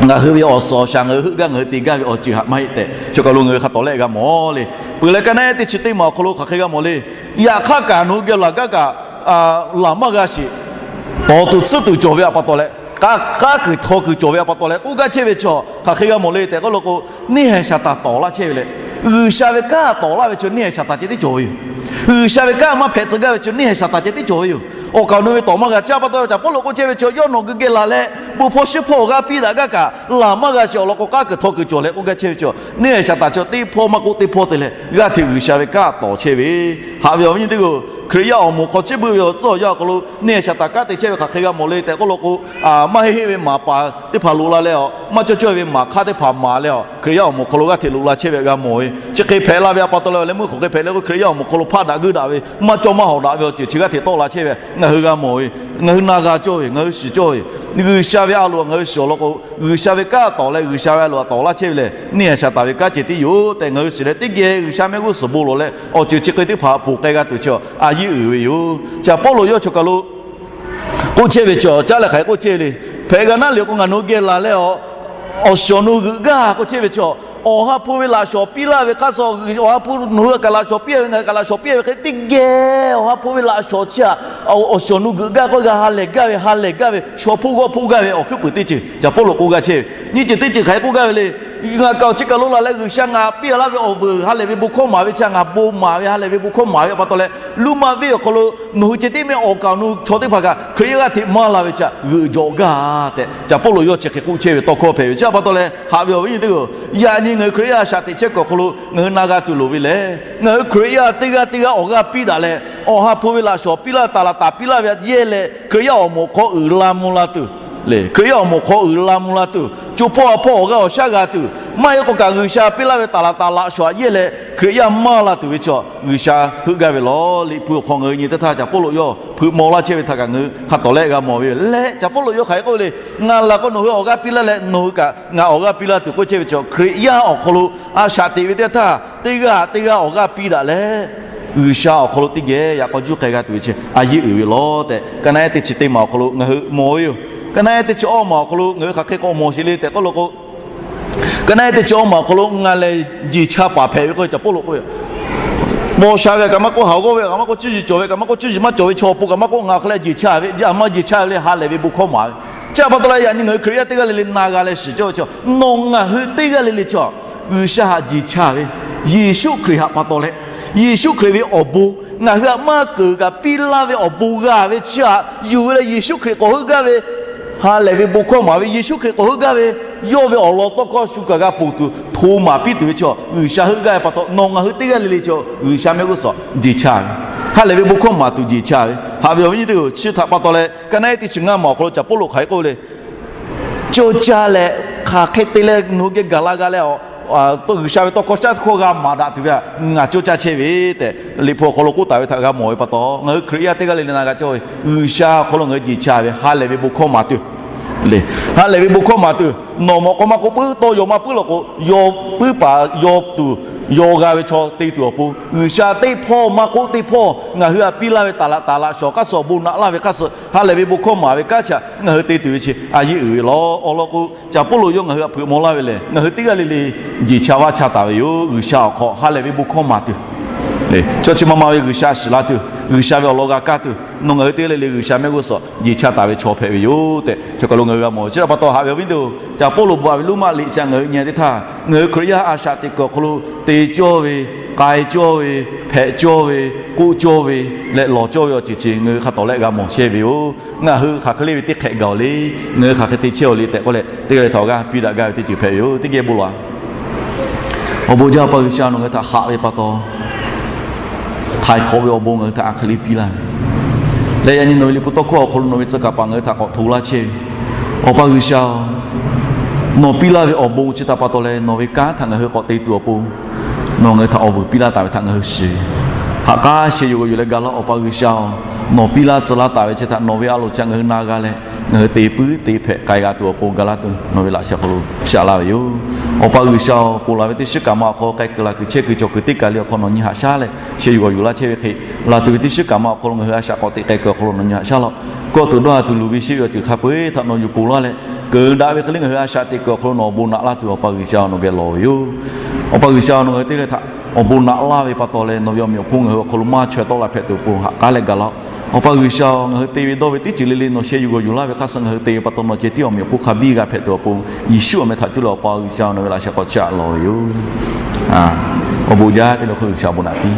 Ngaˬ hui ve awˬ suhˍ awˬ shaˍ ngaˬ hui heuˆ gaˇ ngaˬ hui te gaˇ ve awˬ ceuˬ htaꞈ maˇ heˆ tehꞈ, choˬ kaˬ lo ngaˬ hui hk'a tawˍ lehˆ g'a mawˬ le. Peuˬ leh ka naˉ teˇ chi teˇ maˬ awˬ hk'aw lo hk'aˬ hk'e g'a mawˬ le. Yaꞈ hk'aˇ kaꞈ nawˬ hui geh laˬ gaˇ kaꞈ laˬ maˇ g'a sheˍ. Tawˍ tuˬ tsuhˇ tuˬ cawˬ ve htaꞈ pa taw leh, k'aˉ kuiˬ htaw kuiˬ cawˬ ve a pa taw leh k'oˆ gaˇ chehˇ ve chi, hk'aˬ hk'e g'a mawˬ le tehꞈ k'oˆ lo k'o, neˇ haiˬ Saˍtanˍ tawˍ laˇ chehˇ ve leh, G'uiˬsha ve kanˉ tawˍ laˇ ve chi neˇ haiˬ Saˍtanˍ ceh tiˉ cawˬ ve yoˬ. G'uiˬsha ve kanˉ maˇ hpehꞈ tcuh gaˇ ve chi neˇ haiˬ Saˍtanˍ ceh tiˉ cawˬ ve yoˬ. Awˬ kaˍ awˬ nu ve tawˍ maˇ g'a. Chi a pa taw Caˍ Pawˇluꞈ k'oˆ chehˇ ve chi, yawˇ nawˬ gui geh laˬ leh, bon hpawˇ shiˉ hpawˇ awˬ g'aˇ piˇ daꞈ gaˇ kaꞈ, laˬ maˇ g'a sheˍ awˬ lawn k'o, k'aˉ kuiˬ htaw kuiˬ cawˬ leh k'oˆ gaˇ chehˇ ve chi, neˇ haiˬ Saˍtanˍ chi teˇ hpawˇ maˇ k'oˆ teˇ hpawˇ te leh g'aˇ hteꞈ G'uiˬsha ve kanˉ tawˍ chehˇ ve. Haꞈ ve awˬ viˉ nyi teˇ hpaˍ-oˬ, Hkriꞈ yaˇ awˬ moˍ hk'aw chiˇ beuˆ ve awˬ tcuhˉ awˬ yanˇ awˬ hk'aw lo neˇ haiˬ Saˍtanˍ kanˉ te chehˇ ve hk'aˬ hk'e g'a mawˬ le tehꞈ k'oˆ lo k'o, maˇ heˆ heˆ ve maˍ paˍ teˇ hpaˍ loꞈ la leh a, maˇ cawˇ cawˇ ve maˍ hk'aˇ teˇ hpaˍ maˍ leh a, Hkriꞈ yaˇ awˬ moˍ hk'aw lo g'aˇ hteꞈ loꞈ la chehˇ ve g'a mawˬ ve. Chi hk'e hpehꞈ la ve a pa taw leh, leh meuˇ hk'aˬ hk'e hpehꞈ le k'o, Hkriꞈ yaˇ awˬ moˍ hk'aw lo hpaˆ daꞈ guiˇ daꞈ ve, maˇ cawˇ maˇ hawꞈ daꞈ ve awˬ ceuˬ chi g'aˇ hteꞈ tawˆ la chehˇ ve ngaˬ hui g'a mawˬ ve. Ngaˬ hui na g'a cawˇ ve, ngaˬ hui shiˍ cawˇ ve, G'uiˬsha ve a loˍ ngaˬ hui shiˍ awˬ lawn k'o, G'uiˬsha ve kanˉ tawˍ leh G'uiˬsha ve a loˍ tawˍ laˇ chehˇ ve lehˬ, neˇ haiˬ Saˍtanˍ ve kanˉ ceh tiˉ yoˬ tehꞈ ngaˬ hui shiˍ leh, teˇ geh G'uiˬsha mehˆ g'uˇ suhˍ bon lawˬ leh awˬ ceuˬ chi hk'e teˇ hpaˍ ponˬ k'ai g'a tuˬ chi a yeˉ uiˍ ve yoˬ. Caˍ Pawˇluꞈ yawˇ choˬ kaˬ lo k'oˆ chehˇ ve chi, caˉ leh hk'aˬ hk'e k'oˆ chehˇ ve le. Hpehꞈ g'a naˉ liꞈ k'o ngaˬ nawˬ hui geh laˬ leh a, awˬ shiˍ awˬ nu g'euꞈ gaˇ k'oˆ chehˇ ve chi, Awˬ ha hpu ve laꞈ shawnˍ piˇ laˇ ve hk'aˇ suh, Awˬ ha hpu nawˬ hui kaꞈ laꞈ shawnˍ piˇ ve, ngaˬ hui kaꞈ laꞈ shawnˍ piˇ ve hk'e, teˇ geh Awˬ ha hpu ve laꞈ shawnˍ chi a, awˬ shiˍ awˬ nu g'euꞈ gaˇ k'o g'a ha lehˬ gaˇ ve, ha lehˬ gaˇ ve, shaw hpoˇ g'awˇ hpoˇ gaˇ ve awˬ hkuiˉ puiˍ teˇ ceuˬ Caˍ Pawˇluꞈ k'oˆ gaˇ chehˇ ve. Nyiˇ ceuˬ teˇ ceuˬ hk'aˬ hk'e k'oˆ gaˇ ve le. Ngaˬ kaꞈ awˬ chi kaˬ lo laˬ leh G'uiˬsha ngaˬ piˇ laˇ ve awˬ vuiˬ ha lehˬ ve bon hkawˇ maˍ ve chi a, ngaˬ bon maˍ ve ha lehˬ ve bon hkawˇ maˍ ve a pa taw leh, luˇ maˇ venˇ awˬ hk'aw lo nawˬ hui ceh tiˉ mehˆ awˬ kaˍ awˬ nu chaw teˇ hpaˍ kaꞈ Hkriꞈ yaˇ g'aˇ hteꞈ maˇ la ve chi a g'euꞈ jawꞈ gaˇ tehꞈ Caˍ Pawˇluꞈ yawˇ chi hk'e k'oˆ chehˇ ve tawˇ hkawˇ hpehꞈ ve. Chi a pa taw leh haꞈ ve awˬ viˉ nyi teˇ hpaˍ-oˬ, yaꞈ nyi ngaˬ hui Hkriꞈ yaˇ a shaꞈ teꞈ chehˇ kuiˬ awˬ hk'aw lo ngaˬ hui na g'a tuˬ loˍ ve lehˬ, ngaˬ hui Hkriꞈ yaˇ teˇ g'aˇ teˇ g'aˇ awˬ g'aˇ piˇ daꞈ leh, Awˬ ha hpu ve laꞈ shawnˍ piˇ laˇ, taˍ laꞈ taˍ piˇ laˇ ve yehˇ leh, Hkriꞈ yaˇ awˬ moˍ hk'aw uiˍ la mvuh la tuˬ le. Hkriꞈ yaˇ awˬ moˍ hk'aw uiˍ la mvuh la tuˬ, co hpawˇ ha hpawˇ awˬ g'aˇ awˬ shaˉ g'a tuˬ, maˇ heˆ k'o kaꞈ G'uiˬsha piˇ laˇ ve taˍ laꞈ taˍ laꞈ shawnˍ yehˇ leh Hkriꞈ yaˇ maˇ la tuˬ ve chi G'uiˬsha heuˆ gaˇ ve lawˬ. Liꞈ hpu awˬ hk'aw ngaˬ hui nyi teˇ htaˇ Caˍ Pawˇluꞈ yawˇ hpeuꞈ maw laˇ chehˇ ve htaꞈ kaꞈ ngaˬ hui hk'a tawˍ leh g'a mawˬ ve leh, Caˍ Pawˇluꞈ yawˇ hk'aˬ hk'e k'oˆ ve le. Ngaˬ laˬ k'o nawˬ hui awˬ g'aˇ piˇ laˇ leh nawˬ hui kaꞈ ngaˬ awˬ g'aˇ piˇ laˇ tuˬ k'oˆ chehˇ ve chi, Hkriꞈ yaˇ awˬ hk'aw lo a shaꞈ teꞈ ve teˇ g'aˇ htaˇ teˇ g'aˇ teˇ g'aˇ awˬ g'aˇ piˇ daꞈ leh, G'uiˬsha awˬ hk'aw lo teˇ geh yaꞈ k'aw juˇ k'ai g'a tuˬ ve chi a yeˇ uiˍ ve lawˬ tehꞈ, ka naˆ ehˉ teˇ chi teˇ maˬ awˬ hk'aw lo ngaˬ hui mawˬ ve yoˬ. Ka naˆ ehˉ teˇ chi awˇ maˬ awˬ hk'aw lo ngaˬ hui hk'aˬ hk'e k'awꞈ mawˬ sheˍ le tehꞈ k'oˆ lo k'o, ka naˆ ehˉ teˇ chi awˇ maˬ awˬ hk'aw lo ngaˬ lehˬ jeˬ cha paˍ hpehꞈ ve k'oˆ ve Caˍ Pawˇluꞈ k'oˆ ve, paw sha ve kaꞈ maˇ k'oˆ, haˍ g'awˇ ve kaꞈ maˇ k'oˆ, cuˇ yiˍ cawˬ ve kaꞈ maˇ k'oˆ, cuˇ yiˍ maˇ cawˬ ve chaw awˬ pon kaꞈ maˇ k'oˆ, ngaˬ awˬ hk'aw leh jeˬ cha ve, a maˇ jeˬ cha ve le, ha lehˬ ve bon hkawˇ maˍ ve. Chi a pa taw leh yaꞈ nyi ngaˬ hui Hkriꞈ yaˇ teˇ g'aˇ le le na g'a leh shiˍ cawˇ ve chi, nawˬ ngaˬ hui teˇ g'aˇ le le chi G'uiˬsha htaꞈ jeˬ cha ve, Yeˍsuˆ Hkriꞈ htaꞈ pa taw leh, Yeˍsuˆ Hkriꞈ ve awˬ bon ngaˬ hui htaꞈ maˇ keunˍ kaꞈ piˇ laˇ ve awˬ bon g'a ve chi htaꞈ yuˬ ve leh, Yeˍsuˆ Hkriꞈ k'awꞈ heuˆ gaˇ ve, ha lehˬ ve bon hkawˇ maˍ ve, Yeˍsuˆ Hkriꞈ k'awꞈ heuˆ gaˇ ve, yawˇ ve awˬ lawn tawˇ hkawˇ shu kaꞈ g'a ponˬ tuˬ hto maˍ piˇ tuˬ ve chi G'uiˬsha heuˆ gaˇ ve pa taw, nawˬ ngaˬ hui teˇ g'aˇ le le chi G'uiˬsha mehˆ g'uˇ suhˍ jeˬ cha ve, ha lehˬ ve bon hkawˇ maˍ tuˬ jeˬ cha ve, haꞈ ve awˬ viˉ nyi teˇ hpaˍ-oˬ, chi htaꞈ pa taw leh ka naˆ ehˉ teˇ chi ngaˇ maˬ awˬ hk'aw lo Caˍ Pawˇluꞈ hk'aˬ hk'e k'oˆ ve le. Cawˇ caˇ leh hk'aˬ hk'e te leh nawˬ hui geh gaˬ la g'a leh, G'uiˬsha ve tawˇ hkawˇ shaˉ hkawˇ g'a maˍ daꞈ tuˬ ve htaꞈ ngaˬ cawˇ caˇ chehˇ ve tehꞈ, Liꞈ hpu awˬ hk'aw lo k'oˆ taˍ ve htaꞈ g'a mawˬ ve pa taw, ngaˬ hui Hkriꞈ yaˇ teˇ g'aˇ le le na g'a cawˇ ve G'uiˬsha awˬ hk'aw lo ngaˬ hui jeˬ cha ve, ha lehˬ ve bon hkawˇ maˍ tuˬ le. Ha lehˬ ve bon hkawˇ maˍ tuˬ, nawˬ mawꞈ k'aw maˇ k'oˆ, puiˉ tawˇ yaw maˇ puiˉ law k'o, yaw puiˉ paˍ yaw tuˬ, yaw g'a ve chaw te tuˬ awˬ pon, G'uiˬsha teˇ hpawˇ maˇ k'oˆ teˇ hpawˇ ngaˬ hui htaꞈ piˇ laˇ ve taˍ laꞈ taˍ laꞈ shawnˍ k'aˇ suh awˬ bon naꞈ laˇ ve hk'aˇ suh, ha lehˬ ve bon hkawˇ maˍ ve kanˉ chi htaꞈ ngaˬ hui te tuˬ ve chi a yeˇ uiˍ ve lawˬ. Awˬ lawn k'o, Caˍ Pawˇluꞈ yawˇ ngaˬ hui htaꞈ hpeuꞈ maw laˇ ve lehˬ, ngaˬ hui teˇ g'aˇ le le jeˬ cha vaˇ cha taˍ ve yoˬ. G'uiˬsha awˬ hk'aw ha lehˬ ve bon hkawˇ maˍ tuˬ, chaw chi ma ma ve G'uiˬsha shiˍ la tuˬ, G'uiˬsha ve awˬ lawn g'a kaˇ tuˬ, nawˬ ngaˬ hui teˇ g'aˇ le le G'uiˬsha mehˆ g'uˇ suhˍ jeˬ cha taˍ ve chaw hpehꞈ ve yoˬ tehꞈ, chaw kaˬ lo ngaˬ hui g'a mawˬ. Chi htaꞈ pa taw haꞈ ve awˬ viˉ nyi teˇ hpaˍ-oˬ, Caˍ Pawˇluꞈ bvuhꞈ ve Roˉmaꞈ liꞈ chi htaꞈ ngaˬ hui nyi teˇ htaˇ, ngaˬ hui Hkriꞈ yaˇ a shaꞈ teꞈ kuiˬ awˬ hk'aw lo te cawˇ ve, k'ai cawˇ ve, hpehꞈ cawˇ ve, k'oˆ cawˇ ve leh lawˬ cawˇ ve awˬ ceuˬ chi ngaˬ hui hk'a tawˍ lehˆ g'a mawˬ chehˇ ve yoˬ. Ngaˬ hui hk'aˬ hk'e le ve teˇ hk'ehꞈ gaˬ-oˬ le. Ngaˬ hui hk'aˬ hk'e te chehˇ-oˬ le tehꞈ k'oˆ leh, teˇ g'aˇ le htaꞈ awˬ g'aˇ piˇ daꞈ gaˇ ve teˇ ceuˬ hpehꞈ ve yoˬ. Teˇ geh bon lawˬ-a. Awˬ bon jaˇ Awˬ pa G'uiˬsha, nawˬ ngaˬ hui htaꞈ haꞈ ve pa taw, htaiˍ hk'awꞈ ve awˬ bon ngaˬ hui htaꞈ a hk'e le piˇ laˇ ve leh, yaꞈ nyi nawˬ ve liꞈ hpu tawˇ hkawˇ awˬ hk'aw lo nawˬ ve tcuh kaˍ paˍ ngaˬ hui htaꞈ k'awꞈ hto laˇ chehˇ ve. Awˬ pa G'uiˬsha-oˬ, nawˬ piˇ laˇ ve awˬ bon chi htaꞈ pa taw leh nawˬ ve kanˉ htaꞈ ngaˬ hui k'awꞈ te tuˬ awˬ pon, nawˬ ngaˬ hui htaꞈ awˬ vuiˬ piˇ laˇ taˍ ve htaꞈ ngaˬ hui shiˍ ve. Haꞈ k'aˉ sheh yuˬ g'awˬ yuˬ leh ga laˇ Awˬ pa G'uiˬsha-oˬ, nawˬ piˇ laˇ tcuh laˇ taˍ ve chi htaꞈ nawˬ ve a loˍ chi htaꞈ ngaˬ hui na g'a leh, ngaˬ hui te puiˉ te hpehꞈ k'ai g'a tuˬ awˬ pon ga laˇ tuˬ nawˬ ve laꞈ sheh hk'aw lo shaꞈ laˇ ve yoˬ. Awˬ pa G'uiˬsha-oˬ, ponˬ laˬ ve teˇ shiˉ kaꞈ ma awˬ hk'aw k'ai kuiˬ laˬ kuiˬ chehˇ kuiˬ cawˬ kuiˬ teˇ kaˬ le awˬ hk'aw nawˬ nyi haꞈ shaˉ leh, sheh yuˬ g'awˬ yuˬ laˇ chehˇ ve hk'e, laˬ tuˬ ve teˇ shiˉ kaꞈ ma awˬ hk'aw lo ngaˬ hui a shaꞈ k'awꞈ teꞈ k'ai kuiˬ awˬ hk'aw lo nawˬ nyi haꞈ shaˉ laˇ. Kawˇ tuˬ dawˇ ha tuˬ luˬ ve sheˆ ve awˬ ceuˬ hk'a peu-eˬ htaꞈ nawˬ yuˬ ponˬ laˇ leh, keunˍ daꞈ ve hk'e le ngaˬ hui a shaꞈ teꞈ kuiˬ awˬ hk'aw lo nawˬ awˬ bon naꞈ laˇ tuˬ Awˬ pa G'uiˬsha nawˬ geh lawˬ ve yoˬ. Awˬ pa G'uiˬsha, nawˬ ngaˬ hui te leh htaꞈ awˬ bon naꞈ laˇ ve pa taw leh, nawˬ ve awˬ meꞈ awˬ hponˇ ngaˬ hui awˬ hk'aw lo maˇ chaweh tawˆ la hpehꞈ tuˬ awˬ pon haꞈ k'aˉ leh gaˬ laˇ-oˆ. Awˬ pa G'uiˬsha-oˬ, ngaˬ hui te ve dawˇ ve teˇ ceuˬ le le nawˬ sheh yuˬ g'awˬ yuˬ laˇ ve hk'aˇ suh ngaˬ hui te ve pa taw nawˬ ceh tiˉ awˬ meꞈ awˬ hponˇ hk'a biˇ g'a hpehꞈ tuˬ awˬ pon, Yeˍsuˆ awˬ meh htaꞈ cuˇ leh Awˬ pa G'uiˬsha nawˬ ve laꞈ sheh k'awꞈ chiˇ aꞈ lawˬ ve yoˬ. Awˬ bon jaˇ te leh hk'e G'uiˬsha awˬ bon naꞈ piˇ